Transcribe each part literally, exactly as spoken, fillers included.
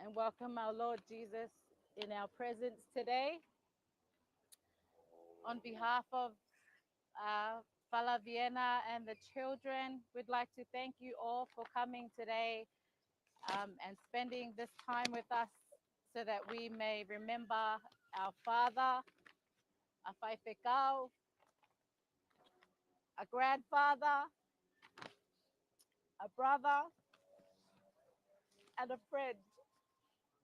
And welcome our Lord Jesus in our presence today. On behalf of uh, Fala Vienna and the children, we'd like to thank you all for coming today um, and spending this time with us so that we may remember our father, our faifekau, a grandfather, a brother, and a friend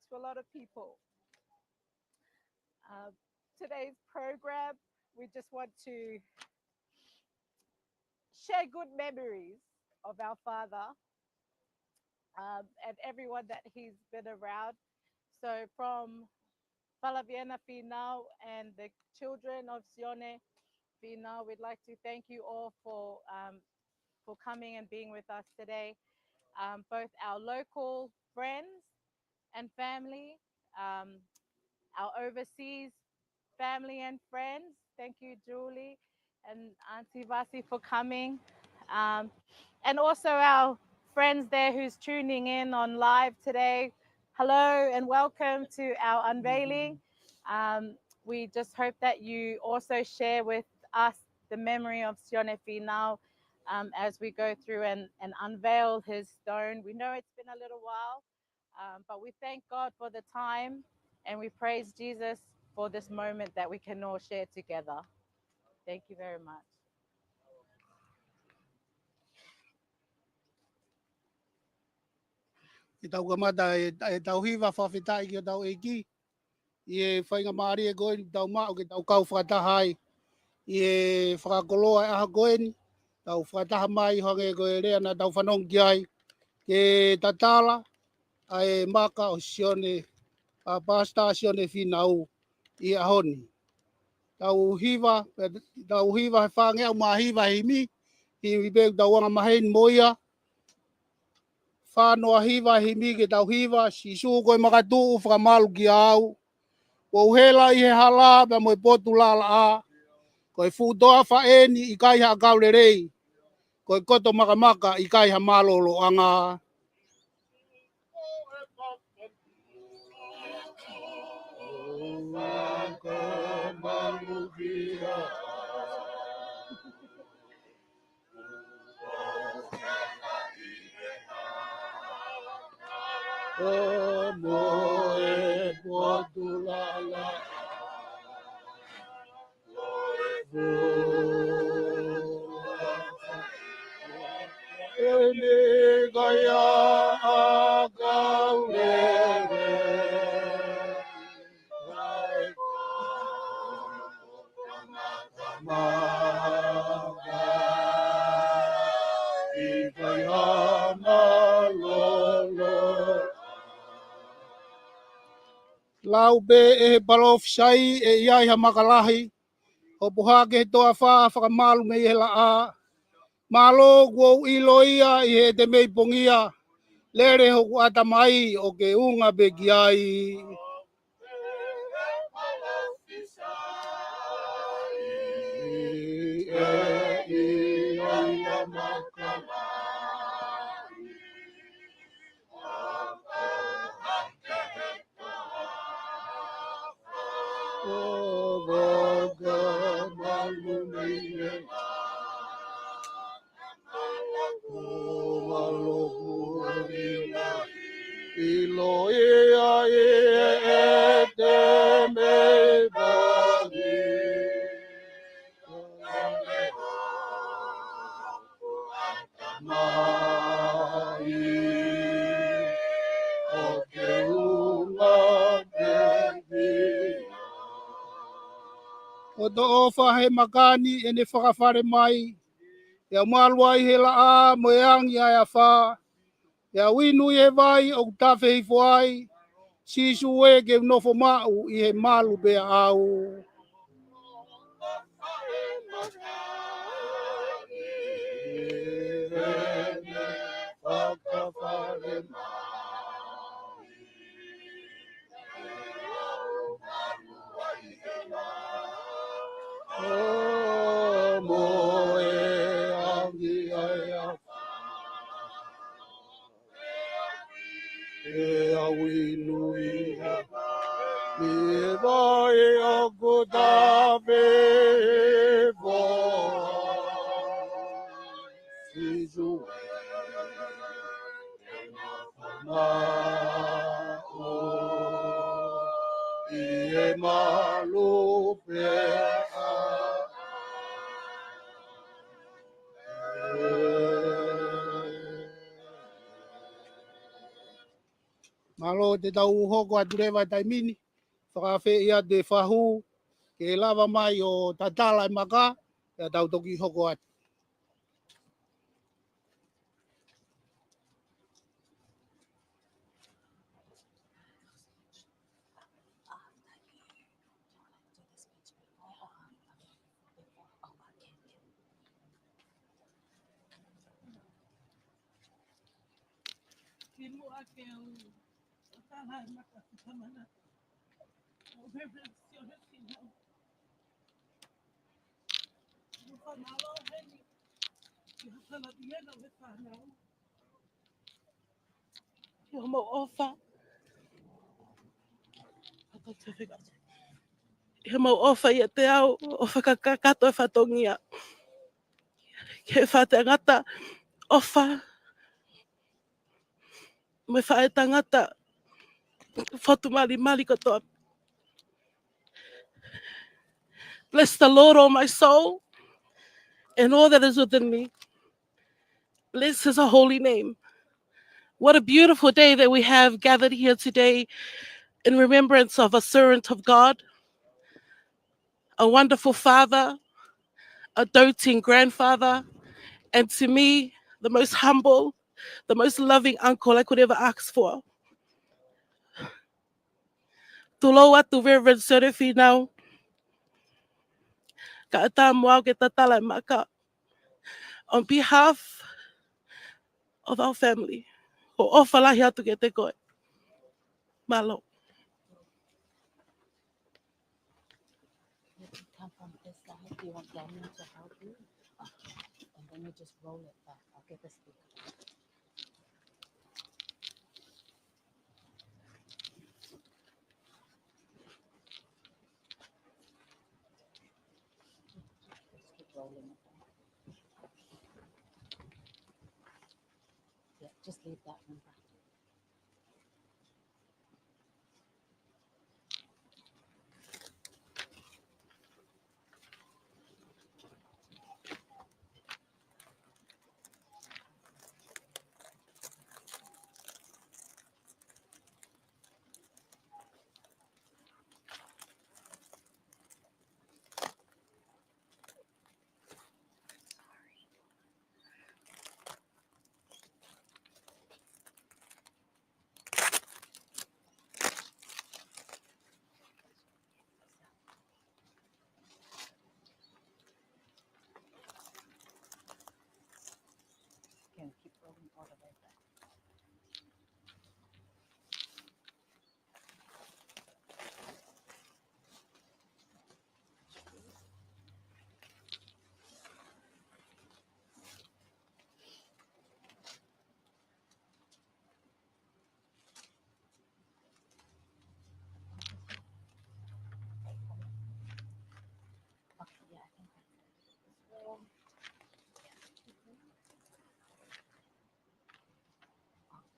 to a lot of people. Uh, today's program, we just want to share good memories of our father um, and everyone that he's been around. So from Fala Vienna Finau and the children of Sione Finau, we'd like to thank you all for um, for coming and being with us today. Um, both our local friends and family, um, our overseas family and friends. Thank you, Julie and Auntie Vasi, for coming. Um, and also our friends there who's tuning in on live today. Hello and welcome to our unveiling. Um, we just hope that you also share with us the memory of Sione Finau um, as we go through and, and unveil his stone. We know it's been a little while, um, but we thank God for the time and we praise Jesus for this moment that we can all share together. Thank you very much. ʻE tau kamata ʻe tau hiva fakafetaʻi ki hotau ʻEiki ʻi he faingamālie ko eni ʻoku tau maʻu ke tau kau fakataha ai ʻi he fakakoloa ʻo e ʻaho ko eni. Tau fakataha mai hangē ko e lea naʻa tau fanongo ki ai, ke tatala ʻa e maka ʻo Sione, ʻa Pasita Sione Finau ʻi he ʻaho ni. Tau hiva, tau hiva he fāngeau mā hiva himi, himi pē ʻoku tau anga maheni mo ia. Fā noa hiva himi ke tau hiva, Sīsū ko e makatuʻu, fakamalu kiate au. Kuo u hela ʻi he hala pea mo e potu laʻalaʻā. Ko e fuʻu toafa eni ʻikai ha ʻakau lelei. Ko e koto makamaka ʻikai ha mālōlōʻanga. Mo e potu laʻalaʻā. Eni kaia ʻakau lelei. Lau pē ʻe he palōfisai ʻe ʻi ai ha maka lahi, hopo hake he toafa, fakamalu mei he laʻā. Mālō kuo u ʻilo ia ʻi heʻete mei pongia, lele hoku ʻatamai ʻo ke unga pē ki ai. ʻIlo ia ʻi heʻete mei pongia. Mai ʻo ke unga pē ki ai. ʻOku toʻofa he maka ni ʻene fakafale mai, ʻe au malu ai he laʻā mo e angi ʻa e afā. ʻE au inu ʻi he vai ʻoku tafe hifo ai, Sīsū ē, ke u nofo maʻu ʻi he malu pē ʻaʻau. Mo e angi ʻa e afā. ʻE au inu Ko ta pe vo si su e ma ma o i e ma lu pe a. Mālō te tau hoko atu leva taimi ni. Fakaafeʻi atu e fahu ke lava mai ʻo tatala e maka, pea tau toki hoko atu. Kimuʻa ke u tatala e maka, ʻoku ou tala e maka ki he tamana, ʻo Reverend Sione Finau. ʻOku ou fakamālō heni ki he tala ʻi hena ʻo e fānau. ʻI hoʻomou ʻofa. ʻI hoʻomou ʻofa ʻiate au, ʻofa ka-, kakato e fatongia. Ki he faʻētangata ʻofa mo e faʻētangata fotu malimali kotoa. Bless the Lord, oh my soul, and all that is within me. Bless his holy name. What a beautiful day that we have gathered here today in remembrance of a servant of God, a wonderful father, a doting grandfather, and to me, the most humble, the most loving uncle I could ever ask for. Tulou atu Reverend Sione Finau, kae ʻatā mo au ke tatala e maka on behalf of our family. ʻOku ou ʻofa lahi atu kiate koe. Mālō. If you come from this side, do you want Daniel to help you? And then you just roll it back. I'll get the speaker. Just keep rolling it back. Yeah, just leave that one back. Again, keep rolling all the way back.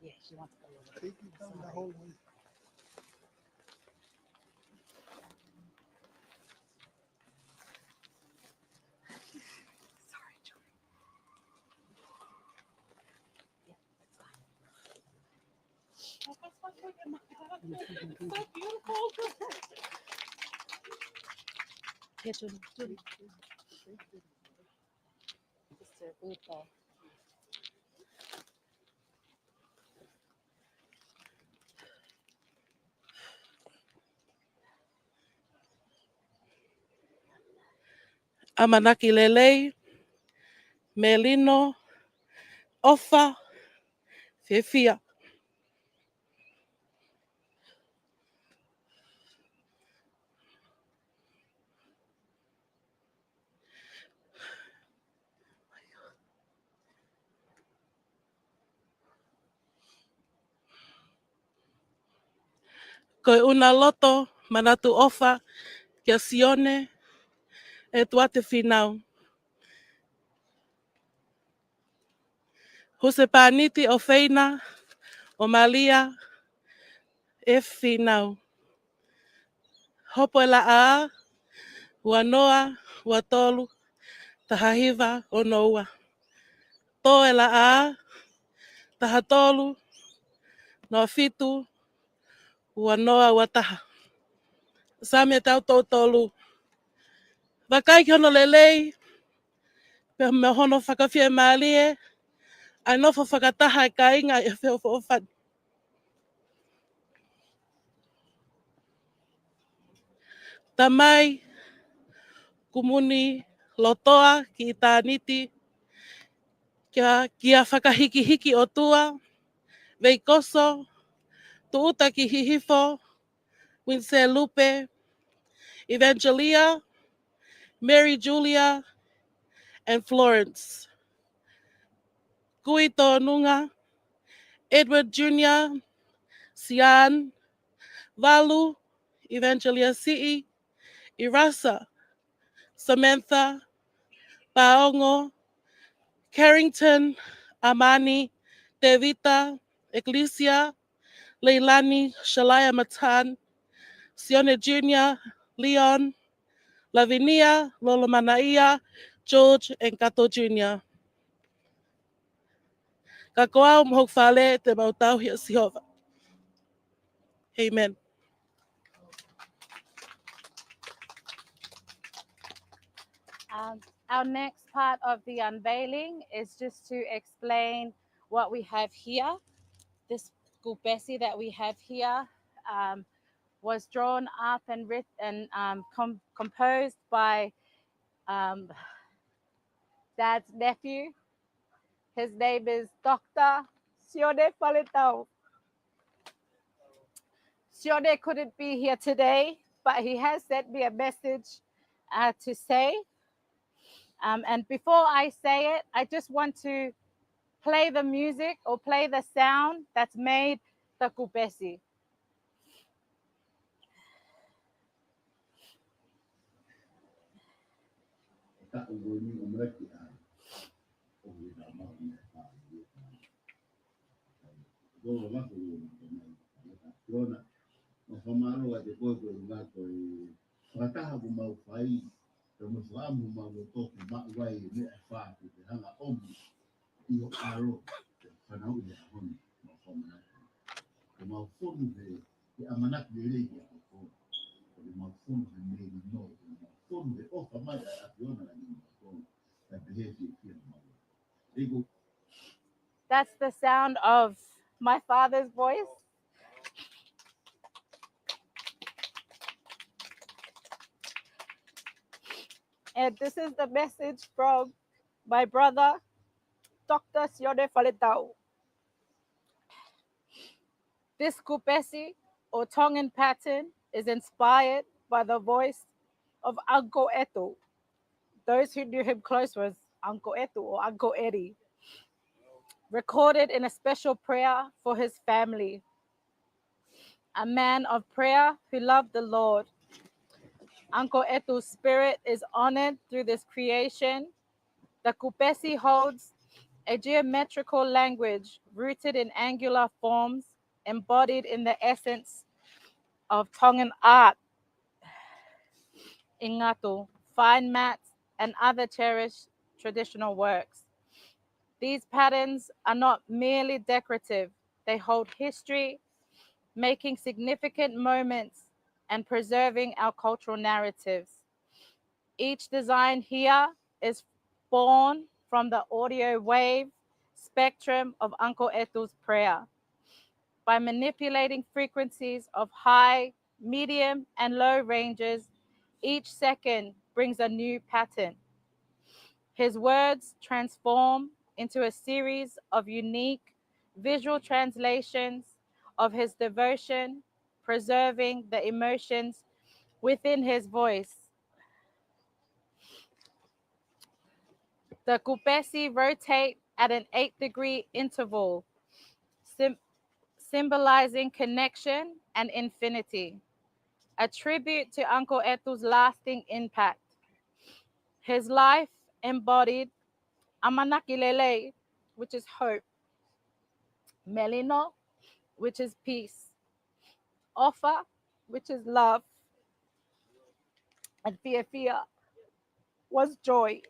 Yeah, she wants to go over. Take it down the hallway. Sorry, Joey. Yeah, that's fine. Oh, that's my favorite. It's so beautiful. Here, Joey, Joey. Just a little. ʻAmanaki lelei, melino, ʻofa, fiefia. Ko e ʻuna loto, manatu ʻofa, kia Sione ʻEtuate Fīnau, Husepaniti ʻOfeina ʻo Malia F. Fīnau. Hopo ʻe laʻā, ua noa, ua tolu, taha hiva, ono ua. Tō ʻe laʻā, taha tolu, noa fitu, ua noa, ua taha. Saame tautolu tolu. Vakai ki hono lelei, pea mo hono fakafiemālie, ʻa e nofo fakataha ʻa e kāinga ʻi he feʻofoʻofani. Tamai, kumu ni lotoa ki ʻitāniti, kia, kia fakahikihiki ʻOtua, Veikoso, Tuʻuta ki Hihifo, Winselupe, Evangelia, Mary Julia, and Florence. Kui Tōnunga, Edward Junior, Sian, Valu, Evangelia Siʻi, Irasa, Samantha, Paongo, Carrington, Amani, Tevita, Ecclesia, Leilani, Shalaya Matan, Sione Junior, Leon, Lavinia, Lolo Manaia, George, and Kato Junior. Ka ko au mo hoku fale te mau tauhi ʻa Sihova. Amen. Um, our next part of the unveiling is just to explain what we have here. This kupesi that we have here um, was drawn up and written and um, com- composed by um, Dad's nephew. His name is Doctor Sione Faletau. Sione couldn't be here today, but he has sent me a message uh, to say. Um, and before I say it, I just want to play the music or play the sound that's made the kupesi. Ona, ʻo fakamālō atu koe ko e ngā ko e fakataha ko mau fai, ka mo fakaʻamu mau o toki maʻu ai e meʻa fā ke te hanga ʻomi ʻi ho ʻalo, ke fanauʻi he ʻaho ni, mau fakamanatu. Ke mau fonu he, he ʻamanaki lelei ki a koko. Ke mau fonu he melino, ke mau fonu he ʻofa mai ʻa e ʻAfiona la ni mau fonu. Ka pehē ki e kia mau. Ego, That's the sound of my father's voice. And this is the message from my brother, Doctor Sione Faletau. This kupesi or Tongan pattern is inspired by the voice of Uncle Eto. Those who knew him close was Uncle Eto or Uncle Eddie. Recorded in a special prayer for his family. A man of prayer who loved the Lord. Uncle Eto's spirit is honored through this creation. The kupesi holds a geometrical language rooted in angular forms embodied in the essence of Tongan art, ingato, fine mats, and other cherished traditional works. These patterns are not merely decorative, they hold history, making significant moments and preserving our cultural narratives. Each design here is born from the audio wave spectrum of Uncle Eto's prayer. By manipulating frequencies of high, medium, and low ranges, each second brings a new pattern. His words transform into a series of unique visual translations of his devotion, preserving the emotions within his voice. The kupesi rotate at an eight degree interval, sym- symbolizing connection and infinity. A tribute to Uncle Eto's lasting impact. His life embodied ʻamanaki lelei, which is hope, melino, which is peace, ʻofa, which is love, and fiefia was joy.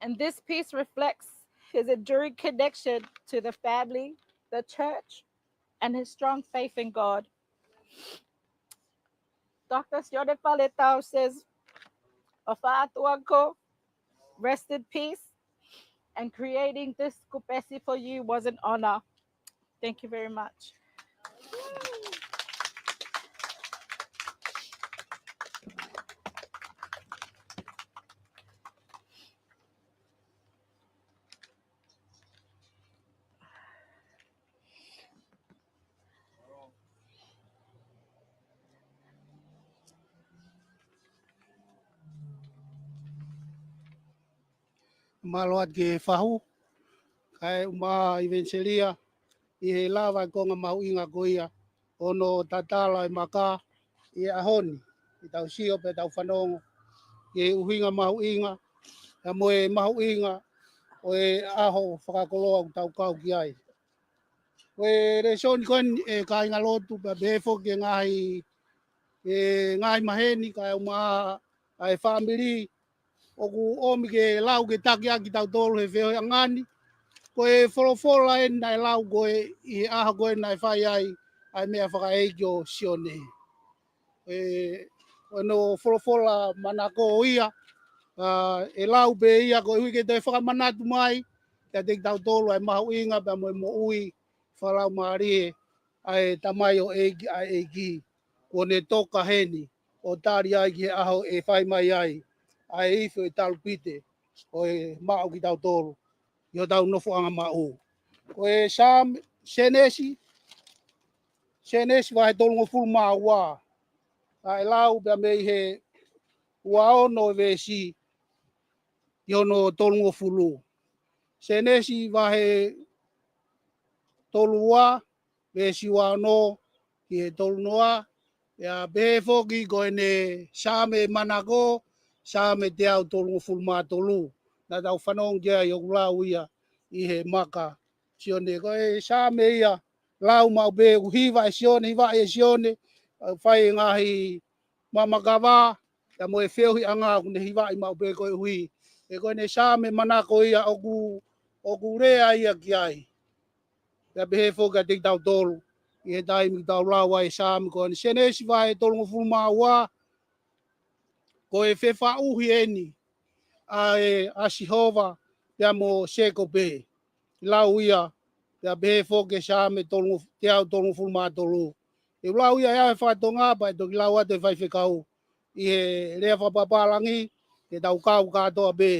And this piece reflects his enduring connection to the family, the church, and his strong faith in God. Doctor Sione Faletau says, ʻOfa atu, Uncle, rest in peace, and creating this kupesi for you was an honor. Thank you very much. Mālō atu ki he fahu, kae ʻumaʻā ʻIveniselia, ʻi he lava e konga mahuʻinga ko ia ʻo hono tatala e maka ʻi he ʻaho ni, ʻi heʻetau sio pea tau fanongo ki he ʻuhinga mahuʻinga, pea mo e mahuʻinga ʻo e ʻaho fakakoloa ʻoku tau kau ki ai. Ko e lēsoni ko eni, ʻe kāingalotu, pea pehē foki ki he ngaahi, e ngaahi maheni, kae ʻumaʻā ʻa e fāmili, ʻoku ʻomi ke lau ke taki ʻaki kitautolu he feohiʻanga ni. Ko e folofola eni naʻe lau ko ē ʻi he ʻaho ko ē naʻe fai ai ʻa e meʻa fakaʻeiki ʻo Sione. E, ʻo hono folofola manako ia, ʻa, ʻe lau pē ia koeʻuhi ke toe fakamanatu mai kiate kitautolu ʻa e mahuʻinga pea mo e moʻui fakalaumālie ʻa e tamaioʻeiki ʻa e ʻEiki, kuo ne toka heni ʻo tali ai ki he ʻaho ʻe fai mai ai ʻa e ifi ʻo e talupite ʻo e maʻu kitautolu ʻi hotau nofoʻanga maʻu. Ko e Saame, Sēnesi, Sēnesi vahe tolungofulu mā ua, ʻa e lau pea mei he ua ono veesi ki hono tolungofulu. Sēnesi vahe tolu ua, veesi ua ono ki he tolu noa, pea pehē foki ko ʻene Saame manako, Saame teau tolungofulu mā tolu. Naʻa tau fanongo ki ai ʻoku lau ia ʻi he maka Sione. Ko e Saame ia, lau maʻu pē ʻoku hiva ʻe Sione, hiva ʻe Sione, ʻa, fai e ngaahi mamakava, pea mo e feohiʻanga ʻoku ne hivaʻi maʻu pē koeʻuhi. He ko ʻene Saame manako ia ʻoku, ʻoku lea ia ki ai. Pea pehē foki kiate kitautolu, ʻi he taimi ʻoku tau lau ai e Saame ko eni, Sēnesi vahe tolungofulu mā ua, ko e fefaʻuhi eni ʻa e, ʻa Sihova pea mo Sēkope. Lau ia, pea pehē foki e Saame tolungof-, teau tolungofulu mā tolu. ʻE lau ia ʻe au he fakatonga pea ʻe toki lau atu e faifekau ʻi he lea fakapapālangi, ke tau kau kātoa pē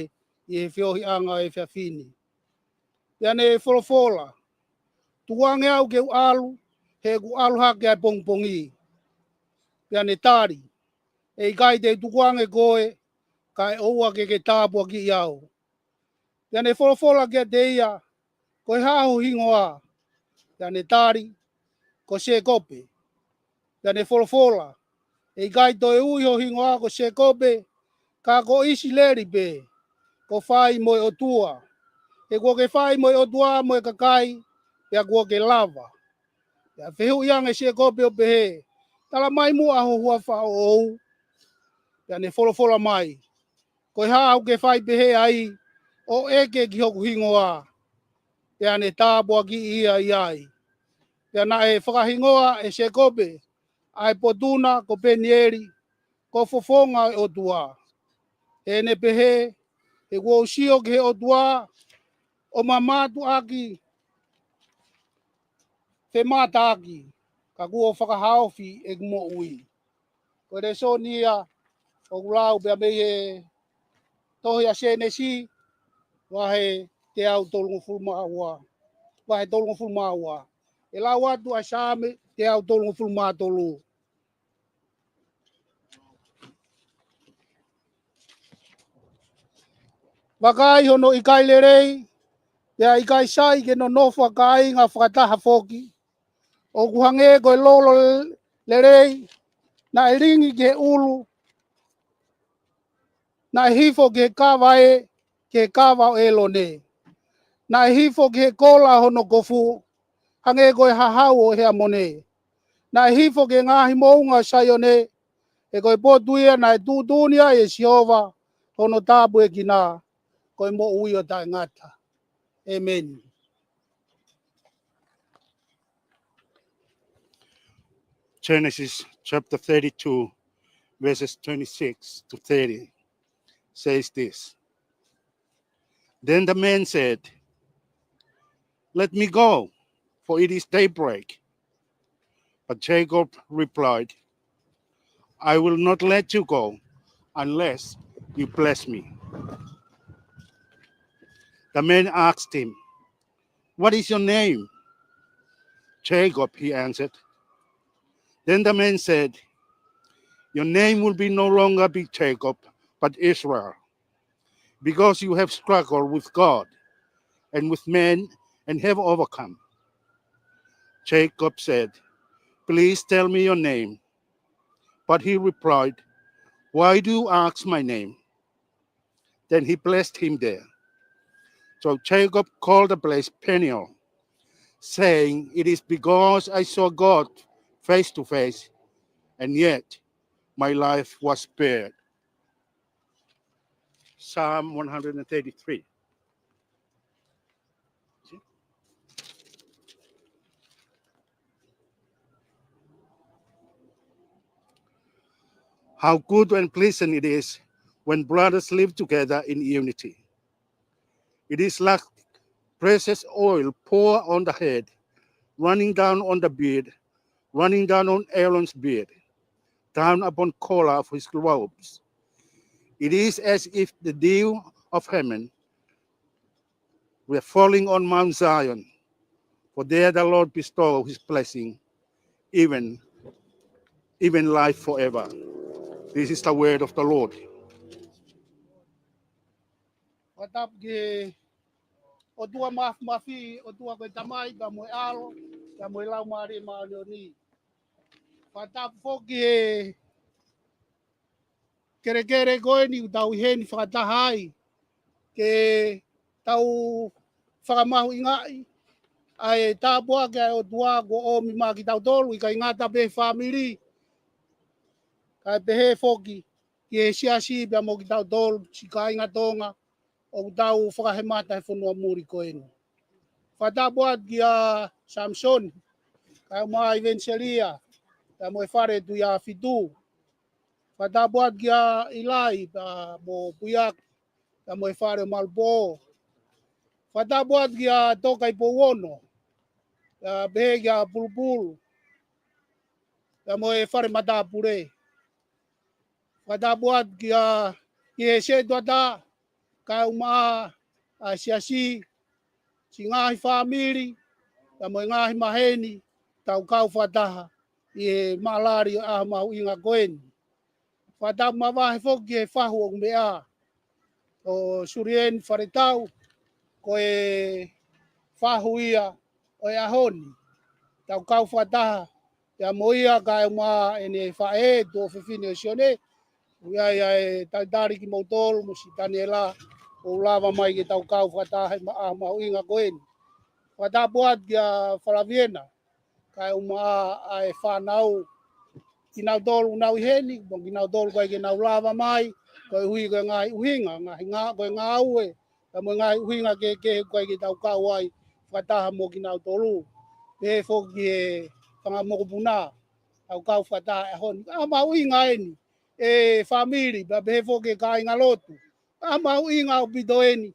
ʻi he feohiʻanga ʻo e efiafi ni. Pea ne folofola, Tukuange au ke u ʻalu, he kuo ʻalu hake ʻa e pongipongi. Pea ne tali, ʻE ʻikai te u tukuange koe, kae ʻoua ke ke tāpuakiʻi au. Pea ne folofola kiate ia, Ko e hā ho hingoa? Pea ne tali, Ko Sēkope. Pea ne folofola, ʻE ʻikai toe ui ho hingoa ko Sēkope, ka ko ʻIsileli pē, ko Fai mo e ʻOtua. He kuo ke fai mo e ʻOtua mo e kakai, pea kuo ke lava. Pea fehuʻi ange ʻe Sēkope ʻo pehē, Tala mai muʻa ho huafa ʻoʻou. Pea ne folofola mai, Ko e hā ʻoku ke fai pehē ai, ʻo ʻeke ki hoku hingoa? Pea ne tāpuakiʻi ia ʻi ai. Pea naʻe fakahingoa ʻe Sēkope ʻa e potu na ko Penieli, ko Fofonga ʻo e ʻOtua. He ne pehē, He kuo u sio ki he ʻOtua, ʻo mamatuʻaki, femātaaki, ka kuo fakahaofi ʻeku moʻui. Ko e lēsoni ia ʻoku lau pea mei he tohi ʻa Sēnesi, vahe teau tolungofulu mā ua. Vahe tolungofulu mā ua. ʻE lau atu ʻa e Saame teau tolungofulu mā tolu. Vakai, hono ʻikai lelei, pea ʻikai sai ke nonofo ʻa kāinga fakataha foki. ʻOku hangē ko e lolo, Lelei, naʻe lingi ki he ʻulu, naʻe hifo ki he kava ē, ki he kava ʻo ʻĒlone. Naʻe hifo ki he kola ʻo hono kofu, hangē ko e hahau ʻo Heamone. Naʻe hifo ki he ngaahi moʻunga ʻo Saione, he ko e potu ia naʻe tuʻutuʻuni ai ʻe Sihova hono tāpuekina, ko e moʻui ʻo taʻengata. ʻĒmeni. Genesis chapter thirty-two, verses twenty-six to thirty says this. Then the man said, "Let me go, for it is daybreak." But Jacob replied, "I will not let you go unless you bless me." The man asked him, "What is your name?" "Jacob," he answered. Then the man said, "Your name will be no longer be Jacob, but Israel, because you have struggled with God and with men and have overcome." Jacob said, "Please tell me your name." But he replied, "Why do you ask my name?" Then he blessed him there. So Jacob called the place Peniel, saying, "It is because I saw God face to face, and yet my life was spared." Psalm one hundred and thirty-three. How good and pleasant it is when brothers live together in unity. It is like precious oil poured on the head, running down on the beard, running down on Aaron's beard, down upon collar of his robes. It is as if the dew of heaven were falling on Mount Zion, for there the Lord bestow his blessing, even, even life forever. This is the word of the Lord. Fakatapu ki he ʻOtua Mafimafi, ʻOtua ko e Tamai, pea mo e ʻAlo, pea mo e Laumālie Māʻoniʻoni. Fakatapu foki ki he kelekele ko eni ʻoku tau ʻi heni fakataha ai, ke tau fakamahuʻingaʻi ʻa e tāpuaki ʻa e ʻOtua kuo ʻomi maʻa kitautolu, ʻikai ngata pē he fāmili, kae pehē foki ki he siasi pea mo kitautolu siʻi kāinga Tonga ʻoku tau fakahemata he fonua muli ko eni. Fakatapu atu kia Samisoni, kae ʻumaʻā ʻIveniselia, pea mo e fale Tuiafitu. Fakatapu atu kia ʻIlai, pea mo Puiaki, pea mo e fale Malupō. Fakatapu atu kia Toka ʻi Pouono, pea pehē kia Pulupulu, pea mo e fale matāpule. Fakatapu atu kia, ki he setuata, kae ʻumaʻā ʻa e siasi, siʻi ngaahi fāmili, pea mo e ngaahi maheni, tau kau fakataha ʻi he maʻalali ʻo e ʻaho mahuʻinga ko eni. Fakatapu mavahe foki ki he fahu ʻoku meʻa, ʻo Sulieni Faletau, ko e fahu ia ʻo e ʻaho ni. Tau kau fakataha pea mo ia kae ʻumaʻā ʻene faʻē, tuofefine ʻo Sione, ʻoku ʻi ai ʻa e talitali kimoutolu mo siʻi Taniela, ʻoku lava mai ke tau kau fakataha he ma-, ʻaho mahuʻinga ko eni. Fakatapu atu kia Falaviena, kae ʻumaʻā ʻa e fānau, kinautolu ʻoku nau ʻi heni, mo kinautolu ʻoku ʻikai ke nau lava mai, koeʻuhi ko e ngaahi ʻuhinga, ngaahi ngā-, ko e ngāue, pea mo e ngaahi ʻuhinga kehekehe ʻoku ʻikai ke tau kau ai fakataha mo kinautolu. Pehē foki ki he fanga mokopuna, tau kau fakataha he ʻaho ni. ʻAho mahuʻinga eni, ʻe fāmili, pea pehē foki ki he kāinga lotu. ʻAho mahuʻinga ʻaupito eni,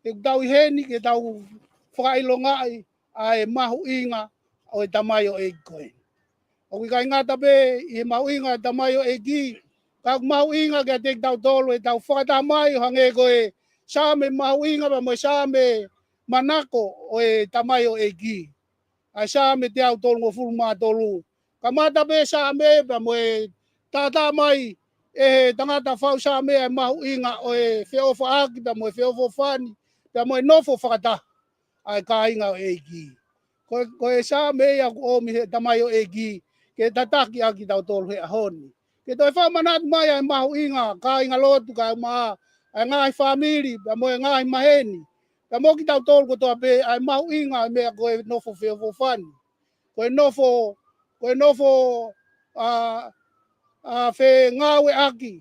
he ʻoku tau ʻi heni ke tau fakaʻilongaʻi ʻa e mahuʻinga ʻo e tamaioʻeiki ko eni. ʻOku ʻikai ngata pē ʻi he mahuʻinga ʻo e tamaioʻeiki, ka ʻoku mahuʻinga kiate kitautolu ʻetau fakataha mai ʻo hangē ko e Saame mahuʻinga pea mo e Saame manako ʻo e tamaioʻeiki. ʻA e Saame teau tolungofulu mā tolu. Kamata pē Saame pea mo e tātā mai ʻe he tangata fau Saame ʻa e mahuʻinga ʻo e feʻofaʻaki pea mo e feʻofoʻofani, pea mo e nofo fakataha ʻa e kāinga ʻo e ʻEiki. Ko e, ko e Saame ia ʻoku ʻomi he tamaioʻeiki, ke tataki ʻaki kitautolu he ʻaho ni. Ke toe fakamanatu mai ʻa e mahuʻinga, kāinga lotu, kae ʻumaʻā ʻa e ngaahi fāmili, pea mo e ngaahi maheni, pea mo kitautolu kotoa pē, ʻa e mahuʻinga ʻa e meʻa ko e nofo feʻofoʻofani. Ko e nofo, ko e nofo, ʻa, ʻa, fengāueʻaki.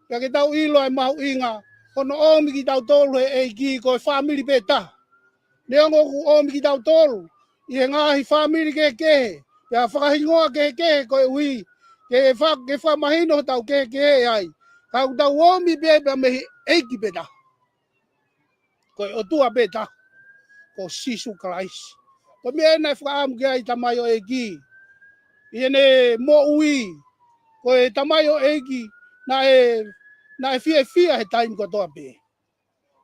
Pea ke tau ʻilo ʻa e mahuʻinga, hono ʻomi kitautolu he ʻEiki ko e fāmili pē taha. Neongo ʻoku ʻomi kitautolu ʻi he ngaahi fāmili kehekehe, pea fakahingoa kehekehe koeʻuhi ke fa-, ke fakamahino hotau kehekehe ai. Ka ʻoku tau ʻomi pē pea mei he ʻEiki pē taha. Ko e ʻOtua pē taha, ko Sīsū Kalaisi. Ko e meʻa ē naʻe fakaʻamu ki ai e tamaioʻeiki ʻi heʻene moʻui. Ko e tamaioʻeiki naʻe, naʻe fiefia he taimi kotoa pē.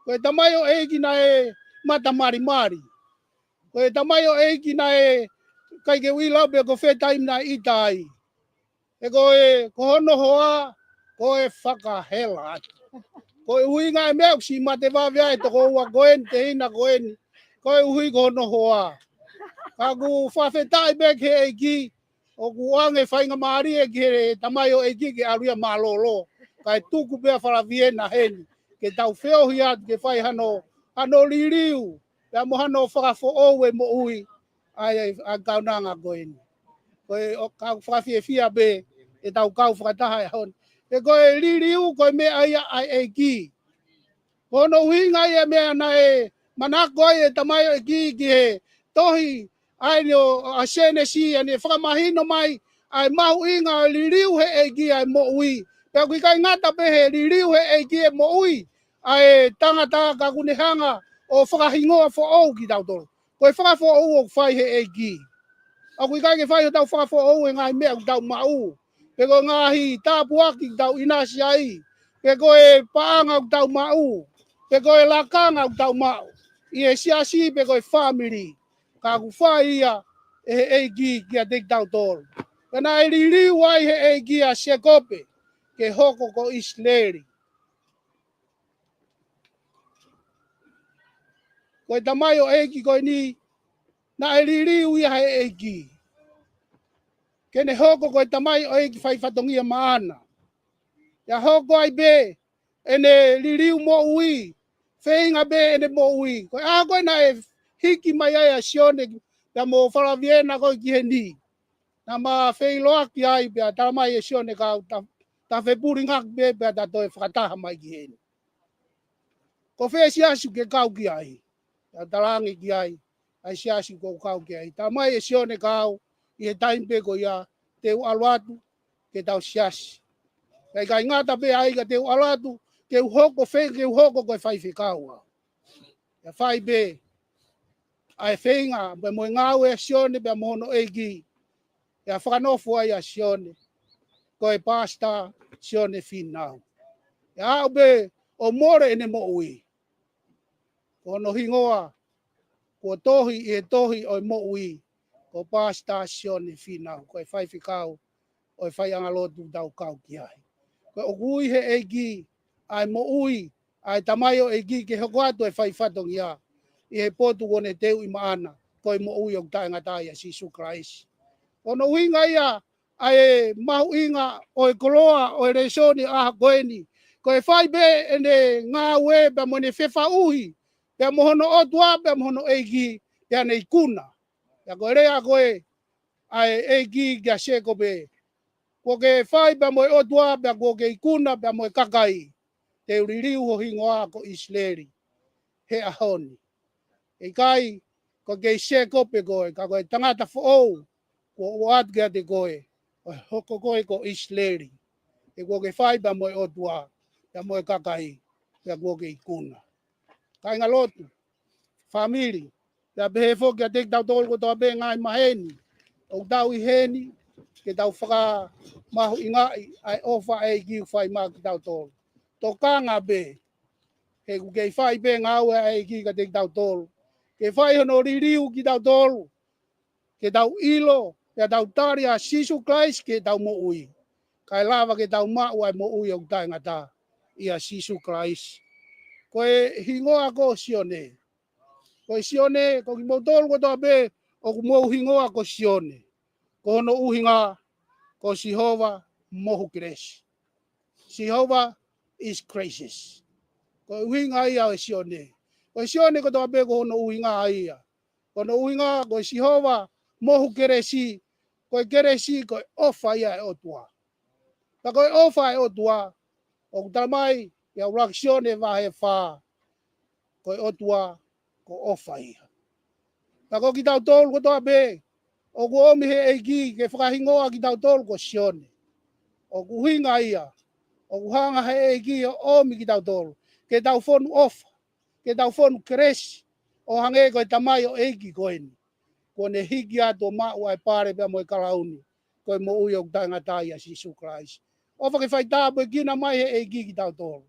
Ko e tamaioʻeiki naʻe mata malimali. Ko e tamaioʻeiki naʻe ʻikai ke u ʻilo pe ko fē taimi naʻe ʻita ai. He ko e, ko hono hoa, ko e fakahela atu. Ko e ʻuhinga e meʻa ʻoku siʻi mate vave ai e tokoua ko eni, tehina ko eni. Koeʻuhi ko hono hoa. Ka ʻoku fakafetaʻi pē ki he ʻEiki, ʻoku ʻoange faingamālie ki he tamaioʻeiki ke ʻalu ia mālōlō. Kae tuku pē ʻa Falaviena heni, ke tau feohi atu ke fai hano, hano liliu, pea mo hano fakafoʻou e moʻui ʻa e, ʻa e kaunanga ko eni. Ko e, ʻoku ou fakafiefia pē ʻetau kau fakataha he ʻaho ni. He ko e liliu ko e meʻa ia ʻa e ʻEiki. Ko hono ʻuhinga ia e meʻa naʻe manako ai e tamaioʻeiki ki he tohi ʻa eni ʻo, ʻa Sēnesi, ʻa eni ʻe fakamahino mai ʻa e mahuʻinga ʻo e liliu he ʻEiki ʻa e moʻui. Pea ʻoku ʻikai ngata pē he liliu he ʻEiki e moʻui ʻa e tangata, ka ʻoku ne hanga ʻo fakahingoa foʻou kitautolu. Ko e fakafoʻou ʻoku fai he ʻEiki. ʻOku ʻikai ke fai hotau fakafoʻou he ngaahi meʻa ʻoku tau maʻu, pe ko e ngaahi tāpuaki ʻoku tau ʻinasi ai, pe ko e paʻanga ʻoku tau maʻu, pe ko e lakanga ʻoku tau maʻu ʻi he siasi, pe ko e fāmili. Ka ʻoku fai ia ʻe he ʻEiki kiate kitautolu. Pea naʻe liliu ai he ʻEiki ʻa Sēkope ke hoko ko ʻIsileli. Ko e tamaioʻeiki ko eni, naʻe liliu ia he ʻEiki ke ne hoko ko e tamaioʻeiki fai fatongia maʻana. Pea hoko ai pē ʻene liliu moʻui, feinga pē ʻene moʻui. Ko e ʻaho ko ē naʻe hiki mai ai ʻa Sione pea mo Falaviena ko ē ki heni, naʻa ma feʻiloaki ai pea talamai ʻe Sione Kau, ta, ta fepulingaki pē pea ta toe fakataha mai ki heni. Ko fē siasi ʻoku ke kau ki ai? Pea u talaange ki ai ʻa e siasi ʻoku ou kau ki ai. Talamai ʻe Sione Kau ʻi he taimi pē ko ia, te u ʻalu atu ke tau siasi. Pea ʻikai ngata pē ai ka te u ʻalu atu ke u hoko fē, ke u hoko ko e faifekau au. Pea fai pē ʻa e feinga pea mo e ngāue ʻa Sione pea mo hono ʻEiki. Pea fakanofo ai ʻa Sione ko e Pasita Sione Fīnau. Pea aʻu pē ʻo mole ʻene moʻui, ko hono hingoa kuo tohi ʻi he tohi ʻo e moʻui, ko Pasita Sione Fīnau, ko e faifekau ʻo e faiʻanga lotu ʻoku tau kau ki ai. Ko e ʻoku ui he ʻEiki ʻa e moʻui ʻa e tamaioʻeiki ke hoko atu e fai fatongia ʻi he potu kuo ne teuʻi maʻana, ko e moʻui ʻoku taʻengata ʻia Sīsū Kalaisi. Ko hono ʻuhinga ia ʻa e mahuʻinga ʻo e koloa ʻo e lēsoni ʻaho ko eni. Ko e fai pē ʻene ngāue pea mo ʻene fefaʻuhi pea mo hono ʻOtua pea mo hono ʻEiki, pea ne ikuna. Pea ko e lea ko ē ʻa e ʻEiki kia Sēkope, kuo ke fai pea mo e ʻOtua pea kuo ke ikuna pea mo e kakai, te u liliu ho hingoa ko ʻIsileli he ʻaho ni. ʻIkai ko e kei Sēkope koe, ka ko e tangata foʻou kuo ʻoatu kiate koe, ʻo hoko koe ko ʻIsileli. He kuo ke fai pea mo e ʻOtua pea mo e kakai, pea kuo ke ikuna. Kāinga lotu, fāmili, pea pehē foki kiate kitautolu kotoa pē ngaahi maheni ʻoku tau ʻi heni, ke tau fakamahuʻingaʻi ʻa e ʻofa ʻa e ʻEiki ʻoku fai maʻa kitautolu. Tokanga pē, he ʻoku kei fai pē ngāue ʻa e ʻEiki kiate kitautolu, ke fai hono liliu kitautolu ke tau ʻilo pea tau tali ʻa Sīsū Kalaisi ki heʻetau moʻui, kae lava ke tau maʻu ʻa e moʻui ʻoku taʻengata ʻia Sīsū Kalaisi. Ko e hingoa ko Sione. Ko e Sione, ko kimoutolu kotoa pē ʻoku mou hingoa ko Sione, ko hono ʻuhinga Ko Sihova mohu kelesi. Jehovah is gracious. Ko e ʻuhinga ia ʻo e Sione. Ko e Sione kotoa pē ko hono ʻuhinga ia. Ko hono ʻuhinga ko e Sihova mohu kelesi. Ko e kelesi ko e ʻofa ia ʻa e ʻOtua. Ka ko e ʻofa ʻa e ʻOtua, ʻoku tala mai ʻi he ʻuluaki Sione vahe fā, ko e ʻOtua ko e ʻofa ia. Ka ko kitautolu kotoa pē, ʻoku ʻomi ʻe he ʻEiki ke fakahingoa kitautolu ko Sione. ʻOku ʻuhinga ia, ʻoku hanga ʻe he ʻEiki ʻo ʻomi kitautolu ke tau fonu ʻofa, ke tau fonu kelesi, ʻo hangē ko e tamaioʻeiki ko eni. Kuo ne hiki atu ʻo maʻu ʻa e pale pea mo e kalauni, ko e moʻui ʻoku taʻengata ʻia Sīsū Kalaisi. ʻOfa ke faitāpuekina mai ʻe he ʻEiki kitautolu.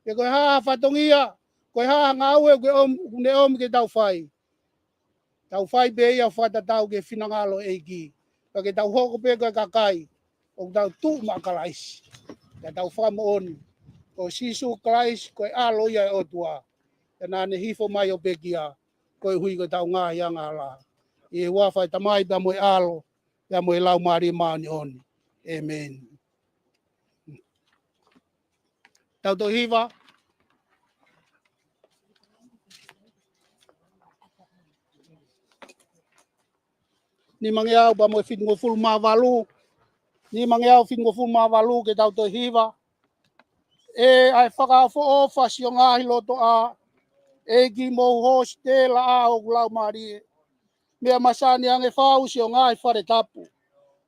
Pe ko e hā ha fatongia, ko e hā ha ngāue ʻoku ne ʻomi, ʻoku ne ʻomi ke tau fai, tau fai pē ia ʻo fakatatau ki he finangalo ʻo e ʻEiki. Pea ke tau hoko pē ko e kakai ʻoku tau tuʻu maʻa Kalaisi. Pea tau fakamoʻoni ko Sīsū Kalaisi ko e ʻAlo ia ʻo e ʻOtua. Pea naʻa ne hifo mai ʻo pekia koeʻuhi ko ʻetau ngaahi angahala. ʻI he huafa ʻo e Tamai pea mo e ʻAlo pea mo e Laumālie Māʻoniʻoni. ʻĒmeni. Tau toe hiva. Nimangeau pea mo e fitungofulu mā valu. Nimangeau fitungofulu mā valu ke tau toe hiva. ʻE ʻa e fakaʻofoʻofa siʻo ngaahi lotoʻā, ʻEiki mou hōsitela ʻa hoku laumālie. Meʻa masani ange fau siʻo ngaahi fale tapu,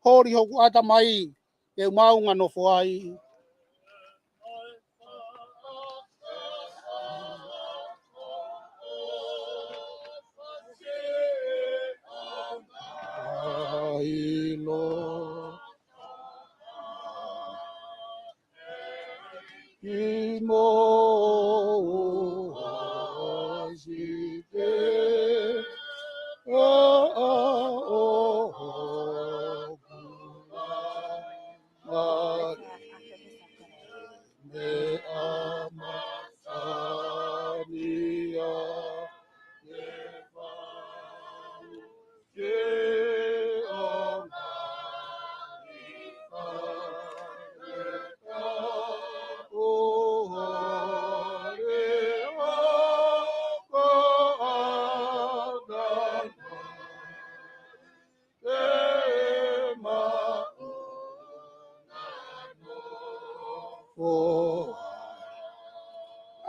holi hoku ʻatamai ke u maʻu ʻa e nofo ai.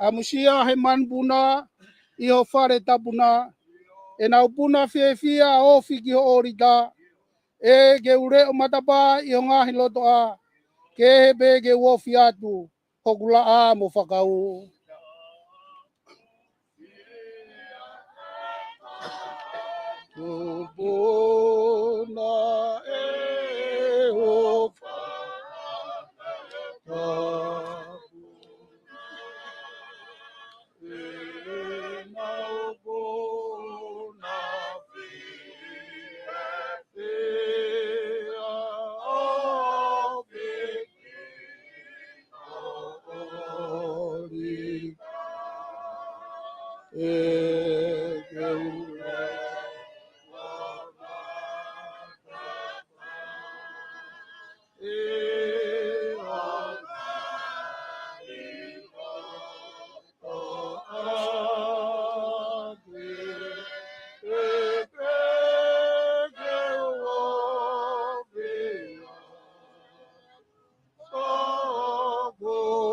ʻAmusia he manupuna ʻi ho fale tapu na, ʻenau puna fiefia ʻo ofi ki ho ʻōlita, ʻe ke u leʻo matapā ʻi ho ngaahi lotoʻā, kehe pē ke u ofi atu hoku laʻā mo fakaū. Tupuna ʻe ho fale tapu na, ʻenau puna fiefia ʻo ofi ki ho ʻōlita, ʻe ke u leʻo matapā ʻi ho ngaahi lotoʻā, kehe pē ke u ofi atu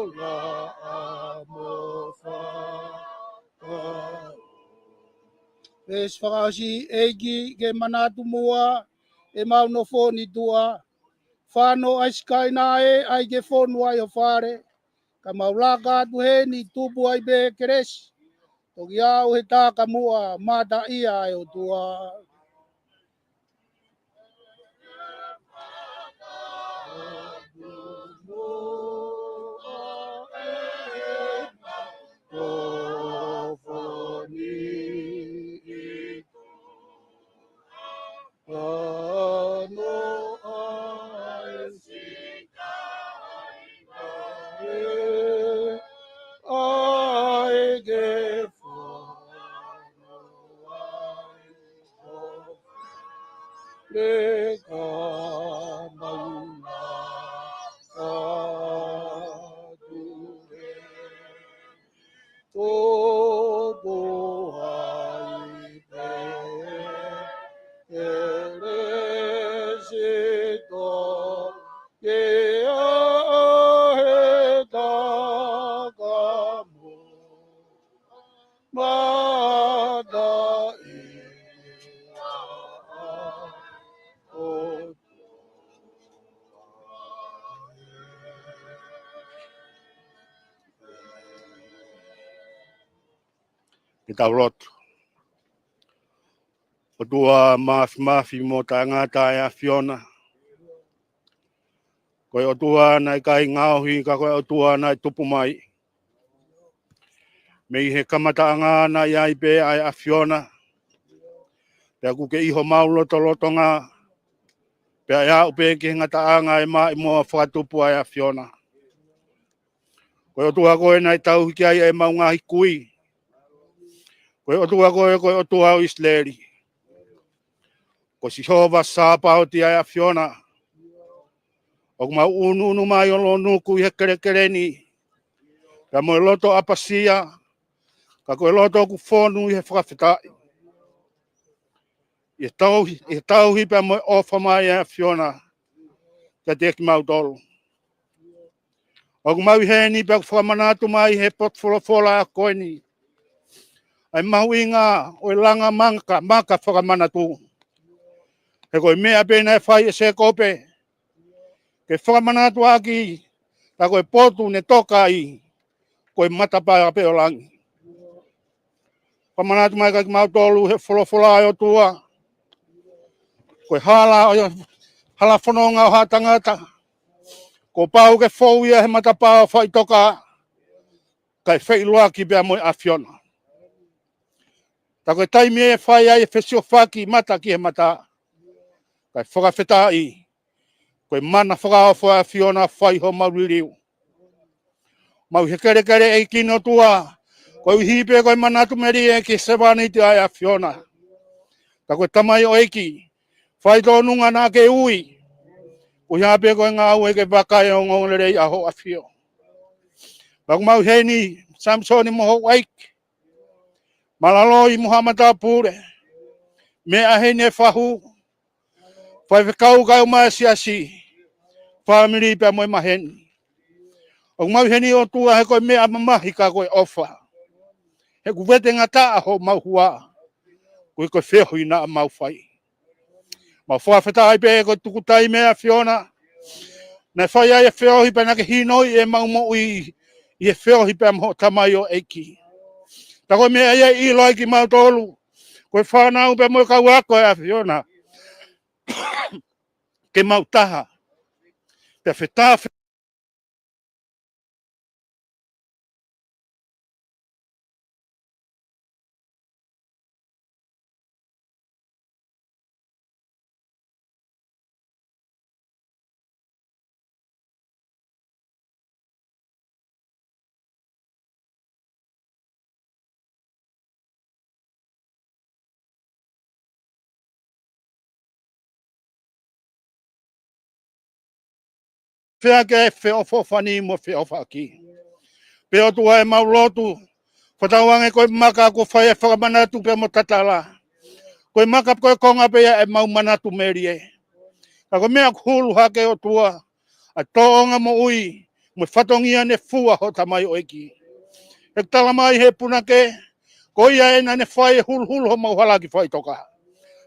hoku laʻā mo fakaū. Veesi fakaʻosi. ʻEiki, ke manatu muʻa ʻemau nofo ʻi tuʻa. Fano ʻa e sikaina ē, ʻai ke fonu ʻa ho fale. Ka mau laka atu heni, tupu ai pē kelesi. Toki aʻu he taʻekamuʻa, mataʻia ʻa e ʻOtua. Ke tau lotu. ʻOtua mafimafi mo taʻengata ʻa e ʻAfiona. Ko e ʻOtua naʻe ʻikai ngaohi ka ko e ʻOtua naʻe tupu mai. Mei he kamataʻanga naʻe ʻi ai pē ʻa e ʻAfiona. Pea ʻoku ke ʻi homau lotolotonga. Pea ʻe aʻu pē ki he ngataʻanga ʻe maʻimoa fakatupu ʻa e ʻAfiona. Ko e ʻOtua koe naʻe tauhi ki ai ʻemau ngaahi kui. Ko e ʻOtua koe, ko e ʻOtua ʻo ʻIsileli. Ko Sihova Sāpaoti ʻa e ʻAfiona. ʻOku mau ʻunuʻunu mai ʻo lonuku ʻi he kelekele ni. Pea mo e loto ʻapasia. Ka ko e loto ʻoku fonu ʻi he fakafetaʻi. ʻI he tauhi, ʻi he tauhi pea mo e ʻofa mai ʻa e ʻAfiona. Kiate kimautolu. ʻOku mau ʻi heni pea ʻoku fakamanatu mai he potu folofola ko eni. ʻA e mahuʻinga ʻo e langa maka, maka fakamanatu. He ko e meʻa pē naʻe fai ʻe Sēkope. Ke fakamanatu ʻaki, ka ko e potu ne toka ai, ko e matapā pē ʻo langi. Fakamanatu mai kiate kimautolu he folofola ʻa e ʻOtua. Ko e hala ʻo, hala fononga ʻo ha tangata. Kuo pau ke fou ia he matapā ʻo faʻitoka. Kae feʻiloaki pea mo e ʻAfiona. Tā ko e taimi ʻe fai ai e fesiofaki mata ki he mata. Kae fakafetaʻi. Ko e mana fakaofo ʻa e ʻAfiona fai homau liliu. Mau ʻi he kelekele ʻEiki ʻOtua. Koeʻuhi pē ko e manatu melie ki he sevāniti ʻa e ʻAfiona. Tā ko e tamaioʻeiki. Fai tōnunga naʻa ke ui. Ko ia pē ko e ngāue ke vakai ʻa e ongoongolelei ʻa hoʻo ʻAfio. Pea ʻoku mau ʻi heni, Samisoni mo hoʻo ʻeiki. Malaloi mo haʻa matāpule. Meʻa heni e fahu. Faifekau kae ʻumaʻā e siasi. Fāmili pea mo e maheni. ʻOku mau ʻi heni ʻOtua he ko e meʻa mamahi ka ko e ʻofa. He ʻoku vetengataʻa homau hua. Koeʻuhi ko e feohi naʻa mau fai. Mau fakafetaʻi pē ko e tuku taimi ʻa e ʻAfiona. Naʻe fai ai e feohi pea naʻa ke hinoi ʻemau moʻui ʻi he feohi pea mo hoʻo tamaioʻeiki. Tā ko e meʻa ia ʻe ʻilo ai kimautolu. Ko e fānau pea mo e kau ako ʻa e ʻAfiona. Ke mau taha. Pea fetafe Fea ke feʻofoʻofani mo feʻofaʻaki. Pea ʻOtua ʻemau lotu. Fakatauange ko e maka kuo fai e fakamanatu pea mo tatala. Ko e maka ko e konga pē ia ʻemau manatu melie. Ka ko e meʻa ʻoku hulu hake ʻOtua. ʻA e tōʻonga moʻui. Mo e fatongia ne fua hoʻo tamaioʻeiki. ʻE tala mai he punake. Ko ia ē naʻa ne fai e huluhulu homau hala ki faʻitoka.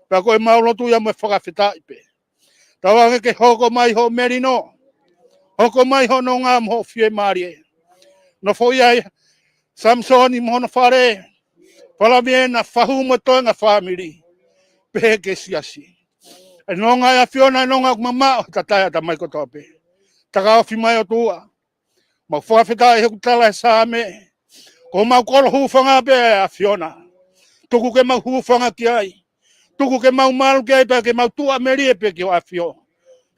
Pea ko ʻemau lotu ia mo e fakafetaʻi pē. Tauange ke hoko mai hoʻo melino. Hoko mai hoʻo nonga mo hoʻo fiemālie. Nofoʻia ʻa Samisoni mo hono fale. Fālami ʻena fahu mo e toenga fāmili. Pehē ki he siasi. ʻE nonga ʻa e ʻAfiona ʻe nonga ʻoku mamaʻo he tatae ʻa e ʻatamai kotoa pē. Takaofi mai ʻOtua. Mau fakafetaʻi he ʻoku tala he Saame. Ko homau kolo hūfanga pē ʻa e ʻAfiona. Tuku ke mau hūfanga ki ai. Tuku ke mau malu ki ai pea ke mau tuʻamelie pē ki hoʻo ʻAfio.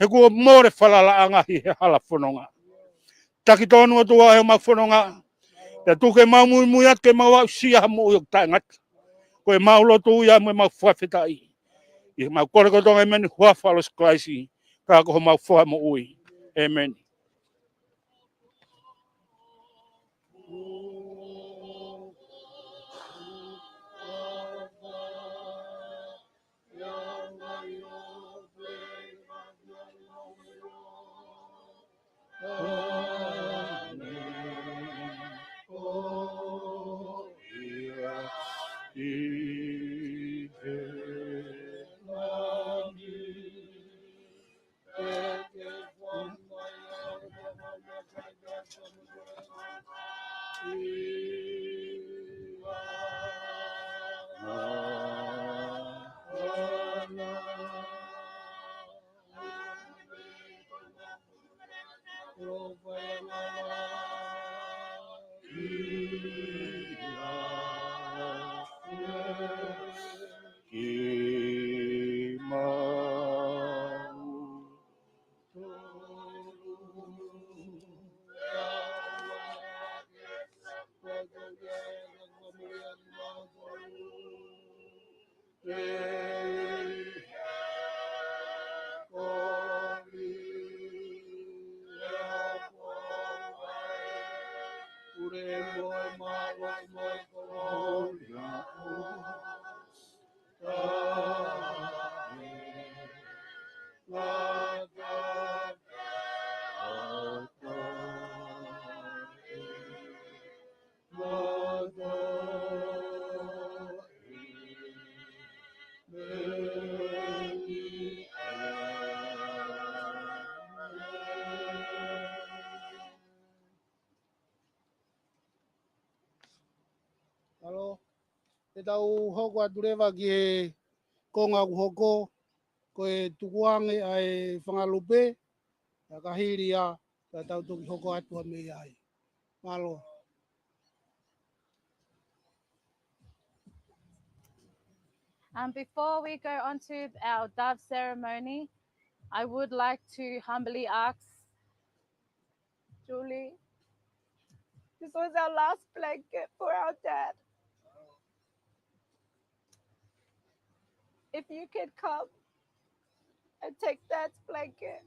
He kuo mole falalaʻanga ʻi he hala fononga. Taki tonu ʻOtua he ʻemau fononga. Pea tuku ke mau muimui atu ke mau aʻusia ha moʻui ʻoku taʻengata. Ko ʻemau lotu ia mo ʻemau fakafetaʻi. ʻI heʻemau kole kotoa ʻeni ʻi he huafa ʻo Sīsū Kalaisi. Ka ko homau Fakamoʻui. ʻĒmeni. Mālō. Te tau hoko atu leva ki he konga ʻoku hoko, ko e tukuange ʻa e fanga lupe, ʻa ka hili ia, ka tau toki hoko atu ʻa mei ai. Mālō. Um, before we go on to our dove ceremony, I would like to humbly ask Julie, this was our last blanket for our dad. If you could come and take Dad's blanket.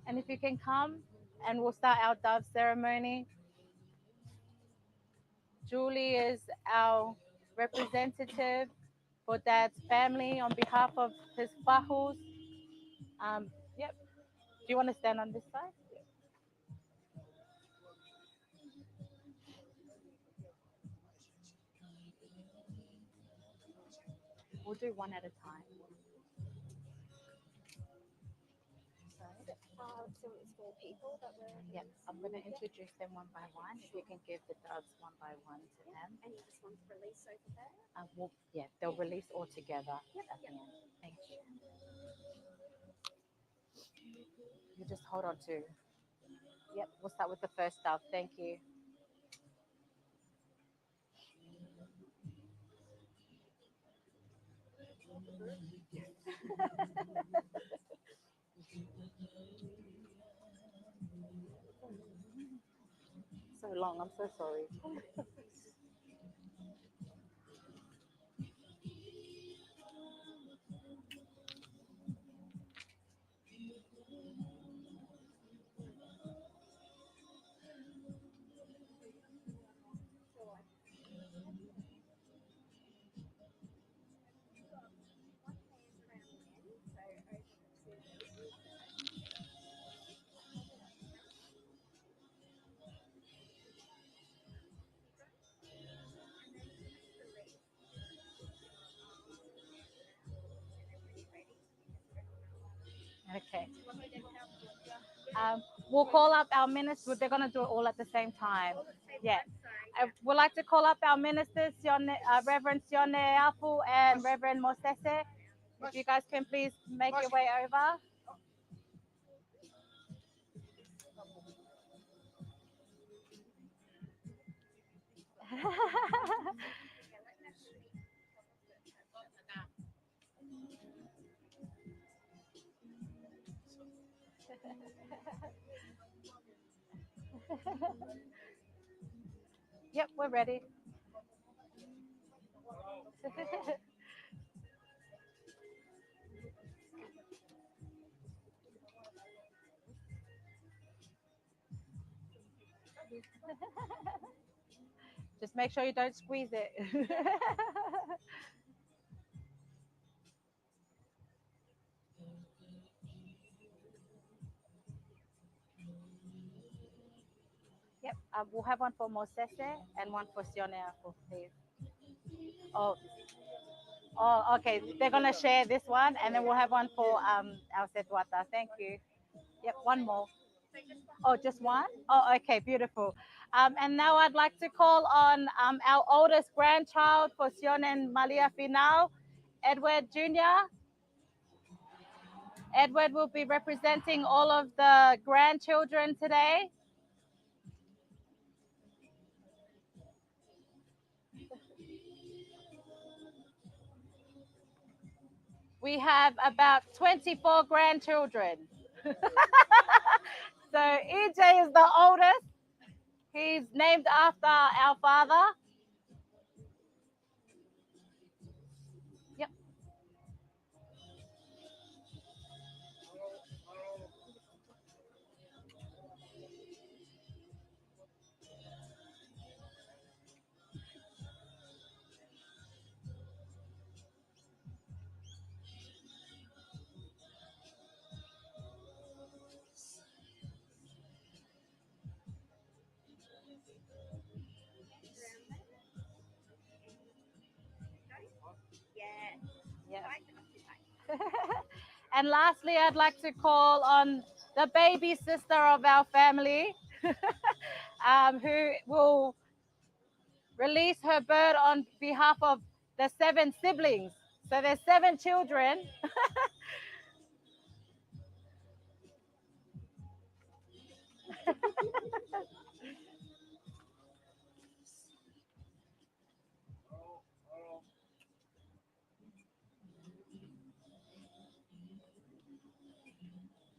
And if you can come, and we'll start our dove ceremony. Julie is our representative for Dad's family on behalf of his fahus. Um, yep. Do you want to stand on this side? We'll do one at a time. Sorry. Uh, so it's four people that we're... Yep, I'm gonna introduce them one by one. If you can give the doves one by one to them. And you just want to release over there? Uh, well, yeah, they'll release all together at the end. Thank you. You just hold on to. Yep, we'll start with the first dove. Thank you. So long, I'm so sorry. Okay. Um, we'll call up our ministers. They're gonna do it all at the same time. Yeah. I would like to call up our ministers, Sione, uh, Reverend Sione Afu and Reverend Mosese. If you guys can please make your way over. Yep, we're ready. Just make sure you don't squeeze it. Yep, uh, we'll have one for Mosese and one for Sione Afu, please. Oh. Oh, okay. They're gonna share this one, and then we'll have one for, um, our Setuata. Thank you. Yep, one more. Oh, just one? Oh, okay, beautiful. Um, and now I'd like to call on, um, our oldest grandchild for Sione and Malia Finau, Edward Junior. Edward will be representing all of the grandchildren today. We have about twenty-four grandchildren. So E J is the oldest. He's named after our father. Yep. Yeah. And lastly, I'd like to call on the baby sister of our family, um, who will release her bird on behalf of the seven siblings. So there's seven children.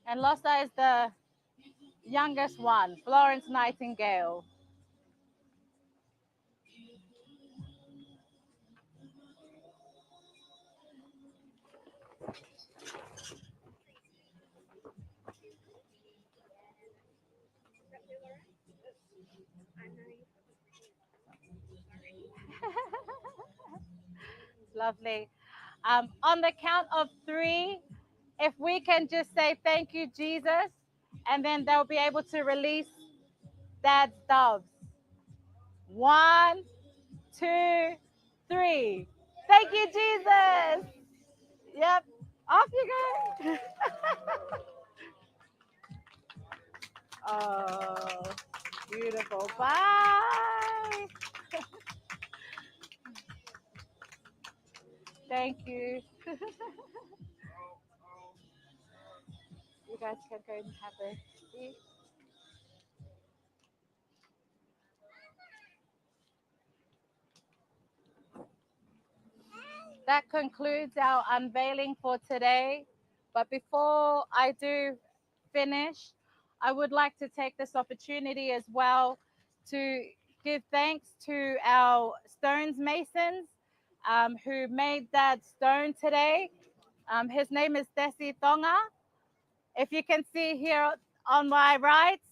And Losa is the youngest one, Florence Nightingale. Lovely. Um, on the count of three, if we can just say, "Thank you, Jesus," and then they'll be able to release Dad's doves. One, two, three. Thank you, Jesus. Yep. Off you go. Oh, beautiful. Bye. Thank you. You guys can go and have a seat. That concludes our unveiling for today. But before I do finish, I would like to take this opportunity as well to give thanks to our stones masons, um, who made that stone today. Um, his name is Desi Tonga. If you can see here on my right,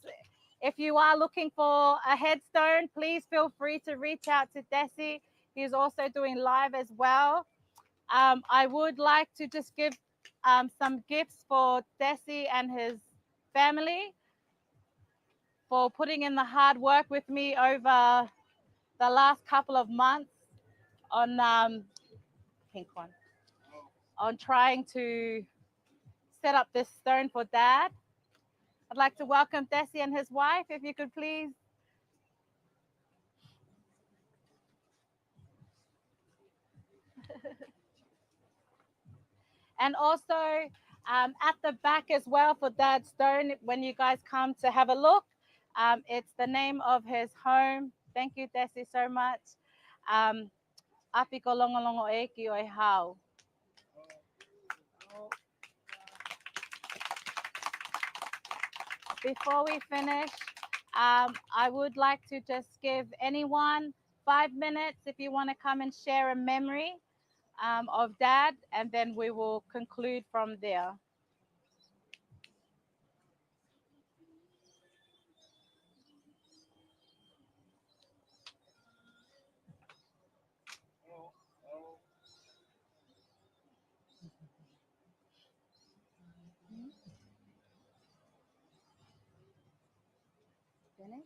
if you are looking for a headstone, please feel free to reach out to Desi. He's also doing live as well. Um, I would like to just give, um, some gifts for Desi and his family for putting in the hard work with me over the last couple of months on, um, pink one, on trying to set up this stone for Dad. I'd like to welcome Desi and his wife, if you could please. And also, um, at the back as well for Dad's stone, when you guys come to have a look, um, it's the name of his home. Thank you, Desi, so much. Um, ʻApi ko Longolongoʻeiki ʻo e Hau. Before we finish, um, I would like to just give anyone five minutes if you want to come and share a memory, um, of Dad, and then we will conclude from there. Finish?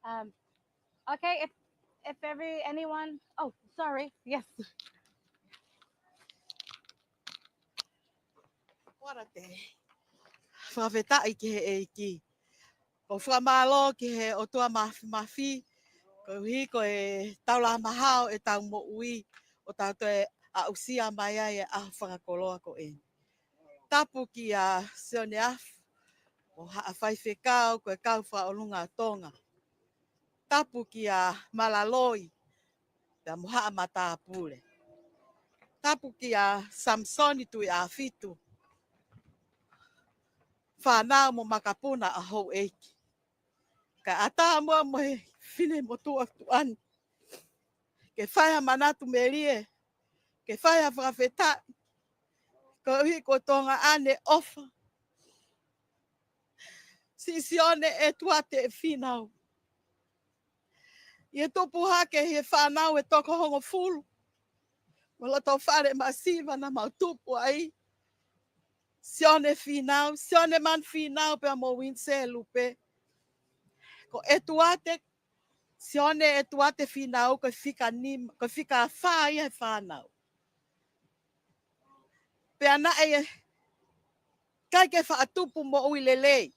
Um, okay, if, if every, anyone, oh, sorry, yes. What a day. Fakafetaʻi ki he ʻEiki. ʻOku fakamālō ki he ʻOtua Māfimafi, koeʻuhi ko e taulā mahao ʻetau moʻui, ʻo tau toe aʻusia mai ai e ʻaho fakakoloa ko eni. Tapu kia Sione Afu, mo haʻa faifekau ko e kau fakaʻolunga ʻo Tonga. Tapu kia Malaloi, pea mo haʻa matāpule. Tapu kia Samisoni Tuʻiʻāfitu, fānau mo makapuna ʻa houʻeiki. Kae ʻatā muʻa mo e fefine motuʻa tuʻa ni ke fai ha manatu melie, ke fai ha fakafetaʻi, koeʻuhi ko Tonga ʻaneʻofa. Siʻi Sione ʻEtuate Fīnau. ʻI he tupu hake ʻi he fānau ʻe toko hongofulu, mo e loto fale masiva naʻa mau tupu ai. Sione Fīnau, Sione Manu Fīnau pea mo Uinisē Lupe. Ko ʻEtuate, Sione ʻEtuate Fīnau, ko e fika nima, ko e fika fā ia he fānau. Pea naʻe ʻikai ke faʻa tupu moʻui lelei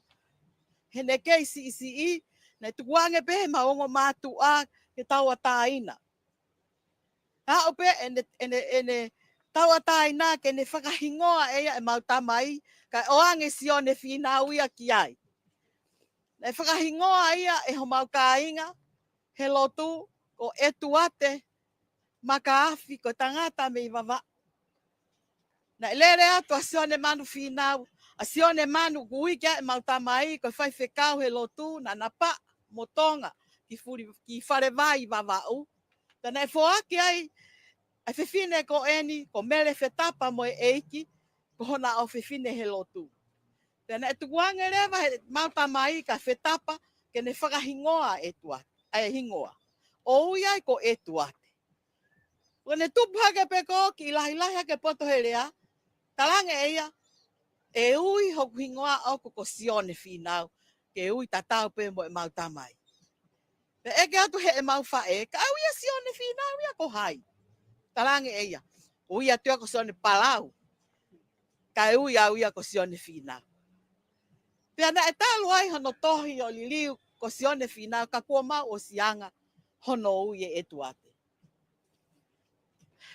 heʻene kei siʻisiʻi, naʻe tukuange pē heʻemau ongo mātuʻa ke tauʻatāina. Aʻu pē ʻene, ʻene, ʻene tauʻatāina ke ne fakahingoa ʻe ia ʻemau tamai, kae ʻoange Sione Fīnau ia ki ai. Naʻe fakahingoa ia ʻe homau kāinga he lotu ko ʻEtuate Makaafi, ko e tangata mei Vavaʻu. Naʻe lele atu ʻa Sione Manu Fīnau, ʻa Sione Manu, ʻoku ui ki ai ʻemau tamai ko e faifekau he lotu, naʻa na paʻa mo Tonga ki Fuli, ki Falevai, Vavaʻu. Pea naʻe foaki ai ʻa e fefine ko eni ko Mele Fetapa mo e ʻeiki, ko hona ʻofefine he lotu. Pea naʻe tukuange leva heʻemau tamai kia Fetapa ke ne fakahingoa ʻEtuate, ʻa e hingoa, ʻo ui ai ko ʻEtuate. Ko ʻene tupu hake pē ko ē, kiʻi lahilahi hake poto he lea, talaange ʻe ia, ʻe ui hoku hingoa ʻoʻoku ko Sione Fīnau, ke ui tatau pē mo ʻemau tamai. Pea ʻeke atu heʻemau faʻē, ka ʻoku ui ʻa Sione Fīnau ia ko hai? Talaange ʻe ia, ʻoku ui atu ia ko Sione Palau, kae ui au ia ko Sione Fīnau. Pea naʻe talu ai hono tohi ʻo liliu ko Sione Fīnau, ka kuo mau ʻosi anga hono ui ʻe ʻEtuate.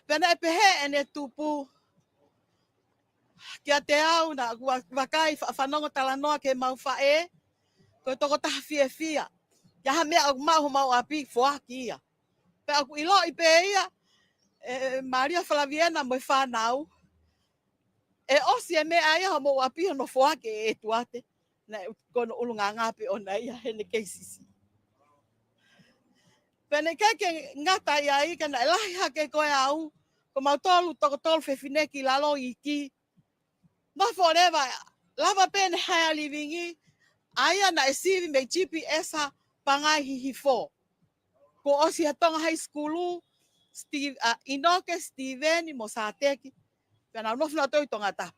Pea naʻe pehē ʻene tupu kiate au, naʻa ku va-, vakai fa-, fanongo talanoa ki heʻemau faʻē, ko e tokotaha fiefia. Ka ʻi ai ha meʻa ʻoku maʻu homau ʻapi, foaki ia. Pea ʻoku ʻiloʻi pē ia ʻe Malia Falaviena mo e fānau, ʻe ʻosi e meʻa ia homou ʻapi hono foaki ʻe ʻEtuate. Naʻe ko hono ʻulungaanga pē ʻoʻona ia heʻene kei siʻisiʻi. Pea naʻe ʻikai ke ngata ai, ka naʻe lahi hake ko ē au, ko mautolu toko tolu fefine ki lalo iiki. Nofo leva, lava pē ʻene hire living, ʻa ia naʻe sivi mei G P S ʻa Pangai Hihifo. Kuo ʻosi ʻa Tonga High School, Steve, ʻa ʻInoke, Steven mo Sateki, pea nau nofo nautolu ʻi Tongatapu.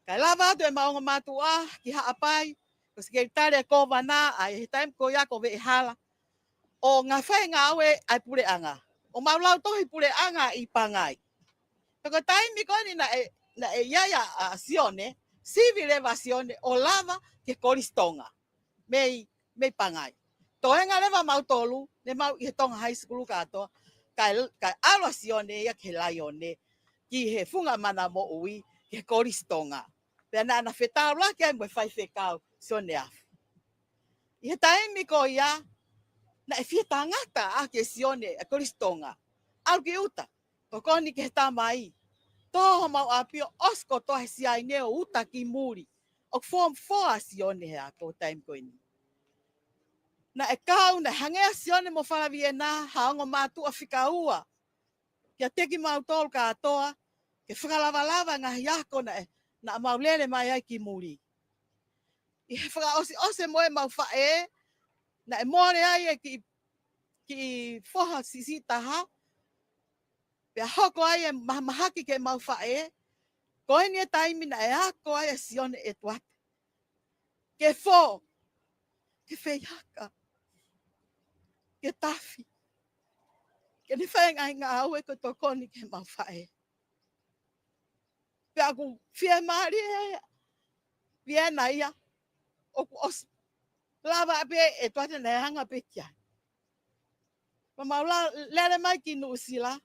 Kae lava atu ʻemau ongo mātuʻa ki Haʻapai, ko e sekelitali ʻa e kōvana ʻa ia he taimi ko ia ko Veʻehala, ʻo ngāue fai ngāue ʻa e puleʻanga. ʻO mau lau tohi puleʻanga ʻi Pangai. Pea ko e taimi ko eni naʻe, naʻe ʻi ai ʻa, ʻa Sione, sivi leva ʻa Sione ʻo lava ki he Kolisi Tonga mei, mei Pangai. Toenga leva mautolu, ne mau ʻi he Tonga High School kātoa, kae, kae ʻalu ʻa Sione ia ki he Laione, ki he Funga Mana Moʻui, ki he Kolisi Tonga. Pea naʻa na fetaulaki ai mo e faifekau Sione Afu. ʻI he taimi ko ia, naʻe fie tangata ʻaki ʻe Sione ʻa e Kolisi Tonga. ʻAlu ki ʻuta, tokoni ki he tamai. Tō homau ʻapi ʻo ʻosi kotoa he siaine ʻo uta ki muli. ʻOku form four ʻa Sione he ako taimi ko eni. Naʻe kau, naʻe hangē ʻa Sione mo Falaviena ha ongo mātuʻa fika ua kiate kimautolu kātoa, ke fakalavalava ngaahi ako naʻe, naʻa mau lele mai ai ki muli. ʻI he fakaʻosiʻosi mo ʻemau faʻē, naʻe mole ai e kiʻi, kiʻi foha siʻisiʻi taha, pea hoko ai e mahamahaki ki heʻemau faʻē. Ko eni e taimi naʻe ako ai ʻa Sione ʻEtuate ke fō, ke feiaka, ke tafi, ke ne fai e ngaahi ngāue ko e tokoni ki heʻemau faʻē. Pea ʻoku fiemālie ʻa Viena ia, ʻoku ʻosi Lava pē e tuate naʻe hanga pē ki ai. Pea mau la-, lele mai ki Nuʻusila.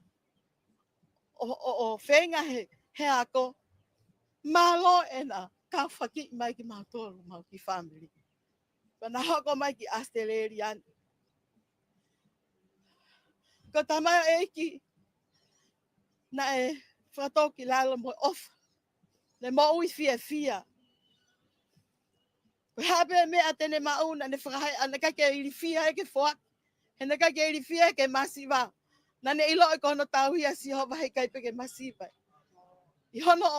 ʻO, ʻo, ʻo feinga he, he ako. Mālō ʻena kau fakakiʻi mai kimautolu, mau kiʻi fāmili. Pea na hoko mai ki ʻAositelēlia ni. Ko e tamaioʻeiki naʻe fakatōkilalo mo e ʻofa. Ne moʻui fiefia. Ko e hā pē meʻa te ne maʻu naʻa ne fakahā, ʻa, naʻe ʻikai ke ilifia ia ke foaki. He naʻe ʻikai ke ilifia ia ke masiva. Naʻa ne ʻiloʻi ko hono tauhi ʻa Sihova heʻikai pē ke masiva. ʻI hono,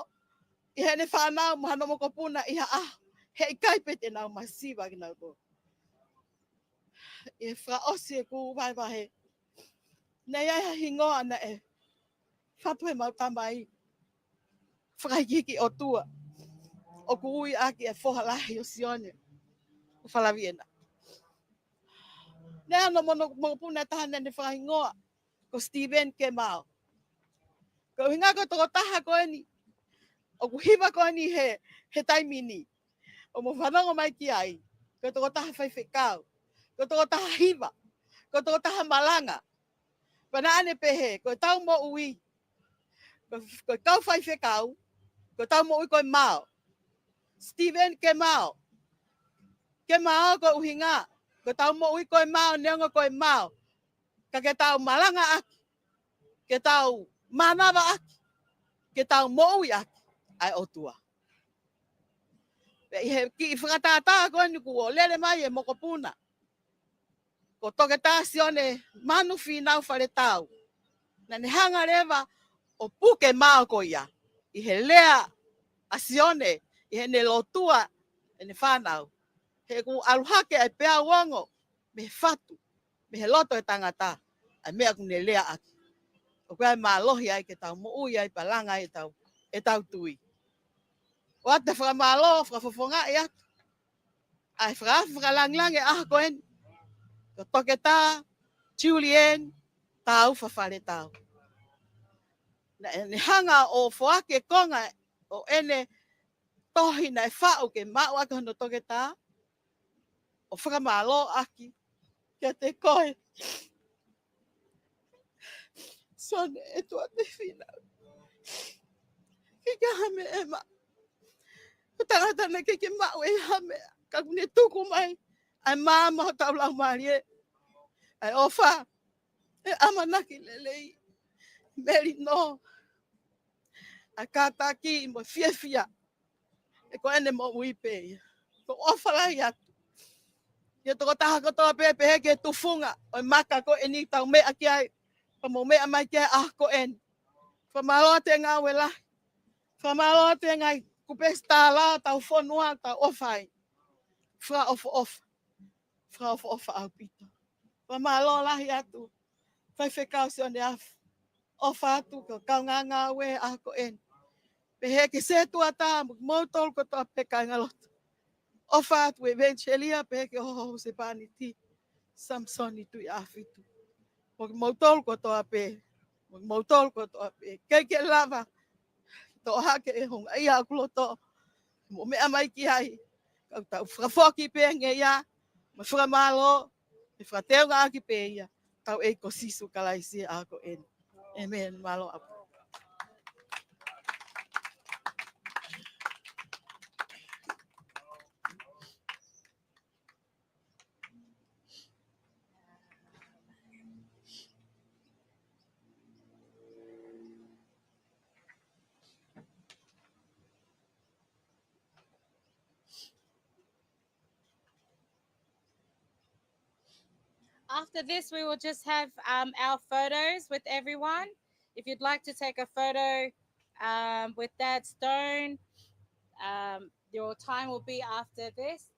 ʻi heʻene fānau mo hano mokopuna ʻi ha ʻaho, heʻikai pē te nau masiva kinautolu. ʻI he fakaʻosi ʻeku vahevahe, naʻe ʻi ai ha hingoa naʻe fatu ʻe heʻemau tamai fakahikihiki ʻOtua, ʻoku ui ʻaki e foha lahi ʻo Sione, ʻo Falaviena. Naʻe ʻi ai hano mono-, mokopuna ʻe taha naʻa ne fakahingoa ko Stephen Kemao. Ko e ʻuhinga ko e tokotaha ko eni, ʻoku hiva ko eni he, he taimi ni, ʻoku mou fanongo mai ki ai, ko e tokotaha faifekau, ko e tokotaha hiva, ko e tokotaha malanga. Pea naʻa ne pehē, ko ʻetau moʻui, ko, ko ʻetau faifekau, ko ʻetau moʻui ko e mao. Stephen Kemao. Kemao ko e ʻuhinga, ko ʻetau moʻui ko e mao, neongo ko e mao, ka ke tau malanga ʻaki, ke tau mānava ʻaki, ke tau moʻui ʻaki ʻa e ʻOtua. Pea ʻi he kiʻi fakatātā ko eni kuo lele mai e mokopuna, ko Toketā Sione Manu Fīnau Faletau. Naʻa ne hanga leva ʻo puke mao ko ia ʻi he lea ʻa Sione, ʻi heʻene lotua ʻene fānau. He ʻoku ʻalu hake ʻa e peau ongo mei he fatu, mei he loto ʻo e tangata, ʻa e meʻa ʻoku ne lea ʻaki. ʻOku ʻi ai e mālohi ai ke tau moʻui ai pea langa ai ʻetau, ʻetau tui. ʻOatu e fakamālō, fakafofongaʻi atu ʻa e faka-, fakalāngilangi ʻaho ko eni, ko Toketā Julian Taufa Faletau. Naʻa ne hanga ʻo foaki e konga ʻo ʻene tohi naʻe faʻu ke maʻu ʻaki hono toketā, ʻo fakamālō ʻaki kiate koe, Sione ʻEtuate Fīnau. ʻIkai ke ʻi ai ha meʻa ʻe maʻu. Ko e tangata naʻe ʻikai ke maʻu ʻe ia ha meʻa, ka kuo ne tuku mai ʻa e maama ʻo hotau laumālie, ʻa e ʻofa, ʻa e ʻamanaki lelei, melino, ʻa e kātaki mo e fiefia. He ko ʻene moʻui pē ia. Ko e ʻofa lahi atu ki he tokotaha kotoa pē, pehē ki he tufunga ʻo e maka ko eni ʻoku tau meʻa ki ai, pea mo meʻa mai ki ai he ʻaho ko eni. Fakamālō atu e ngāue lahi. Fakamālō atu e ngaahi kupe sitālā ʻo hotau fonua ʻoku tau ʻofa ai. Fakaʻofoʻofa. Fakaʻofoʻofa ʻaupito. Fakamālō lahi atu Faifekau Sione Afu. ʻOfa atu ki he kaungāngāue he ʻaho ko eni. Pehē ki he setuata mo kimoutolu kotoa pē kāingalotu. ʻOfa atu ʻEveniselia, pehē ki he hohou Sepaniti Samisoni Tuʻiʻāfitu, mo kimoutolu kotoa pē, mo kimoutolu kotoa pē. ʻIkai ke lava toʻo hake e houngaʻia ʻoku loto mo meʻa mai ki ai. Ka ʻoku tau fakafoki pē ngeia mo e fakamālō, ʻe fakateungaʻaki pē ia ʻetau ʻEiki ko Sīsū Kalaisi he ʻaho ko eni. ʻĒmeni. Mālō ʻaupito. After this, we will just have, um, our photos with everyone. If you'd like to take a photo, um, with Dad Stone, um, your time will be after this.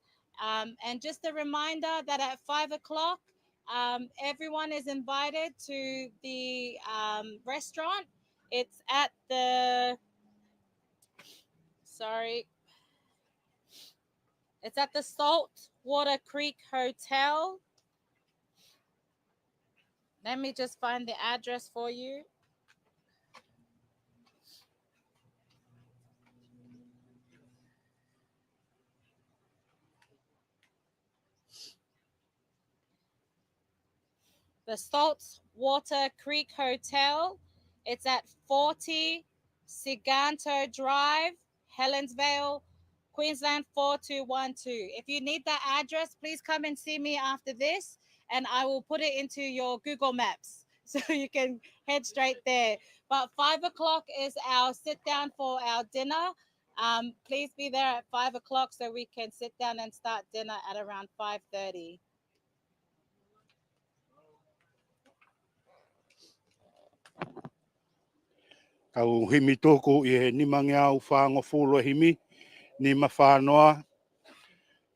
Um, and just a reminder that at five o'clock, um, everyone is invited to the, um, restaurant. It's at the, sorry, it's at the Saltwater Creek Hotel. Let me just find the address for you. the Saltwater Creek Hotel. It's at forty Siganto Drive, Helensvale, Queensland four two one two. If you need that address, please come and see me after this, and I will put it into your Google Maps so you can head straight there. But five o'clock is our sit down for our dinner. Um, please be there at five o'clock so we can sit down and start dinner at around five thirty. Kau himi tuku ʻi he nimangeau fāngofulu e himi, nima fā noa.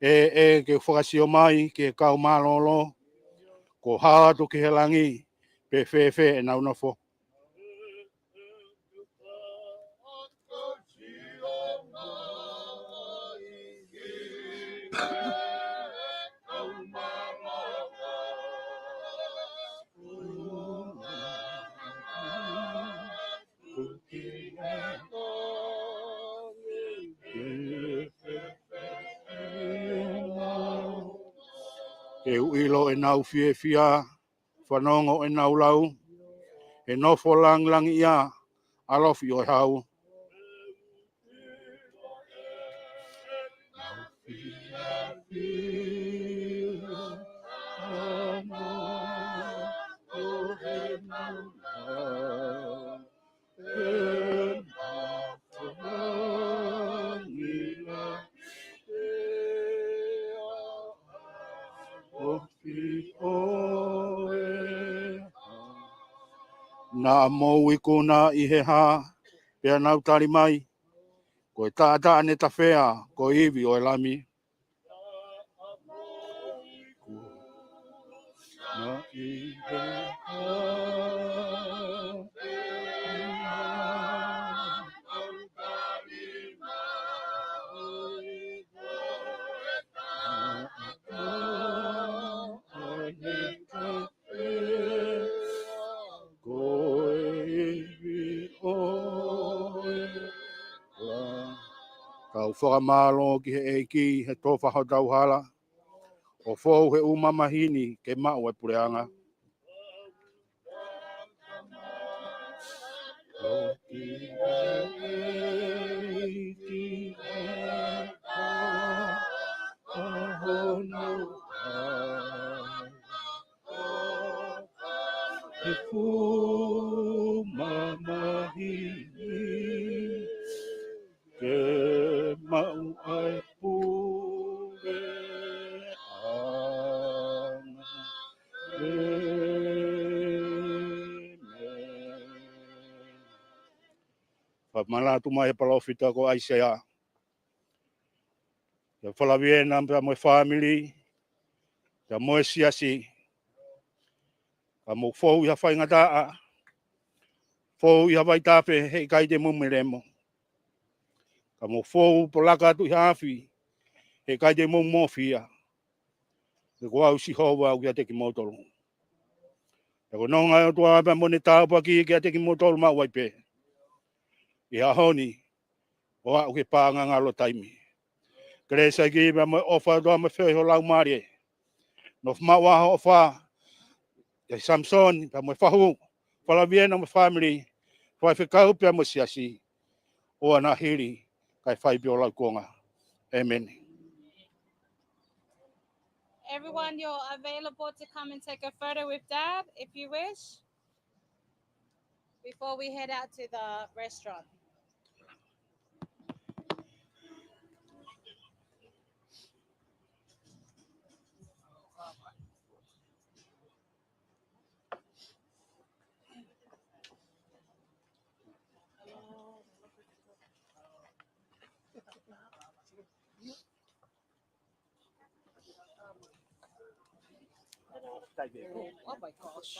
ʻE, ʻe, ke u fakasio mai ki he kau mālōlō, kuo hao atu ki he langi, pe fēfē ʻenau nofo. Ke u ʻilo ʻenau fiefia, fanongo ʻenau lau, he nofo langilangiʻia, ʻalofi ʻo e hau. Naʻa mou ikuna ʻi he hā, pea nau tali mai, ko e taʻataʻa ne tafea, ko e ivi ʻo e Lami. Kau fakamālō ki he ʻEiki he tofa hotau hala, ʻo fou he ʻū mamahi ni ke maʻu e puleʻanga. He fuʻu mamahi ni ke maʻu ai puleʻanga. ʻĒmeni. Fakamanatu mai he palōfita ko ʻAisea. Kia Falaviena pea mo e fāmili, pea mo e siasi. Ka mou fou ʻi ha faingataʻa, fou ʻi ha vaitafe he ʻikai te mou melemo. Ka mou fou pō laka atu ʻi ha afi, he ʻikai te mou mofia. He ko au Sihova ʻoku ʻiate kimoutolu. He ko e nonga ʻo e ʻOtua pea mo ʻene tāpuaki kiate kimoutolu maʻu ai pē. ʻI he ʻaho ni, ʻo aʻu ki he paʻanga ngalo taimi. Kelesi ʻa e ʻEiki pea mo e ʻofa ʻa e ʻOtua mo e feohi ho laumālie. Nofo maʻu ʻa hoʻo ʻofa, ʻia Samisoni pea mo e fahu, Falaviena mo e fāmili, faifekau pea mo e siasi, ʻo ʻaneafi, kae fai pē ho laukonga. ʻĒmeni. Everyone, you're available to come and take a photo with Dad if you wish, before we head out to the restaurant. Oh my gosh.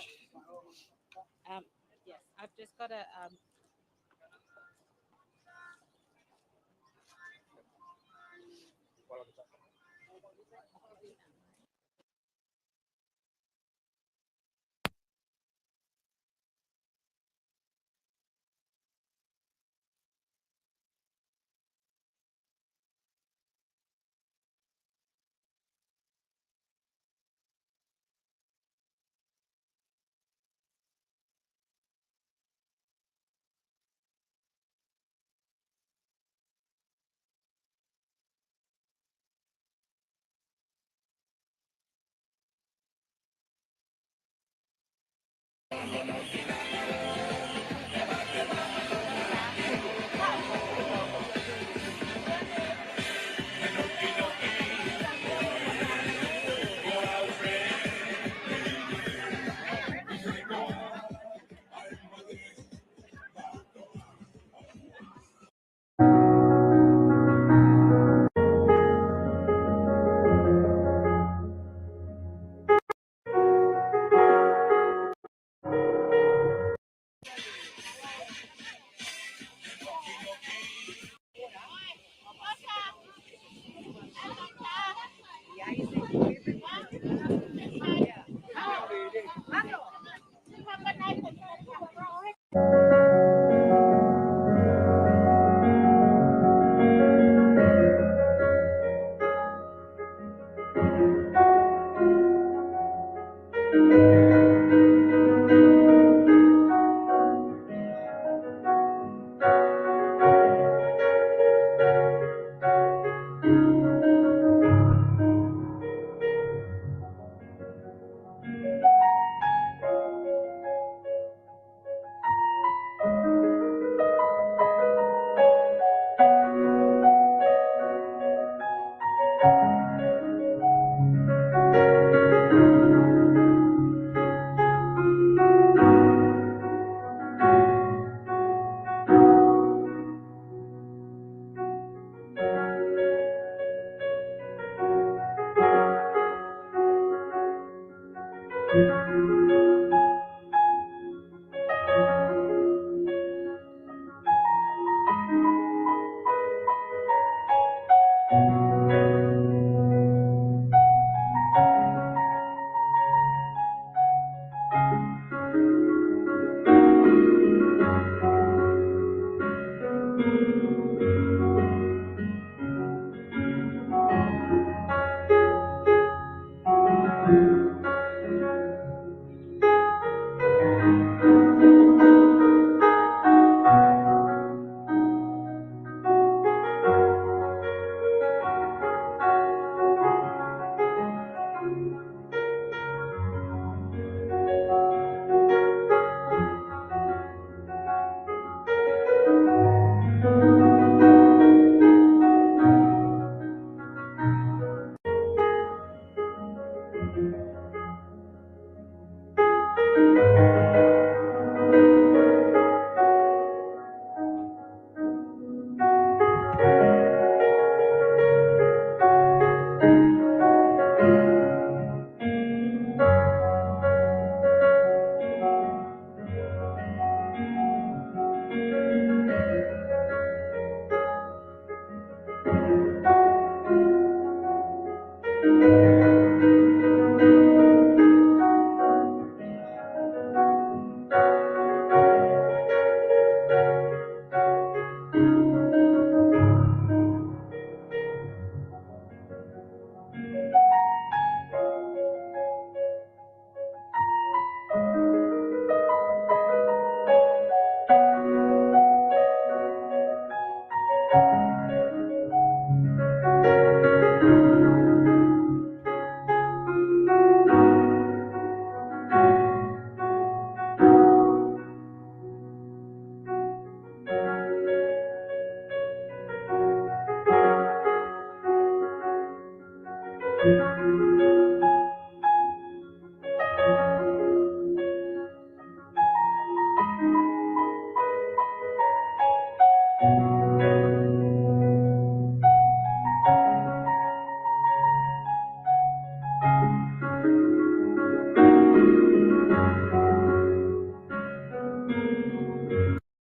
Um, yes, I've just got to, um,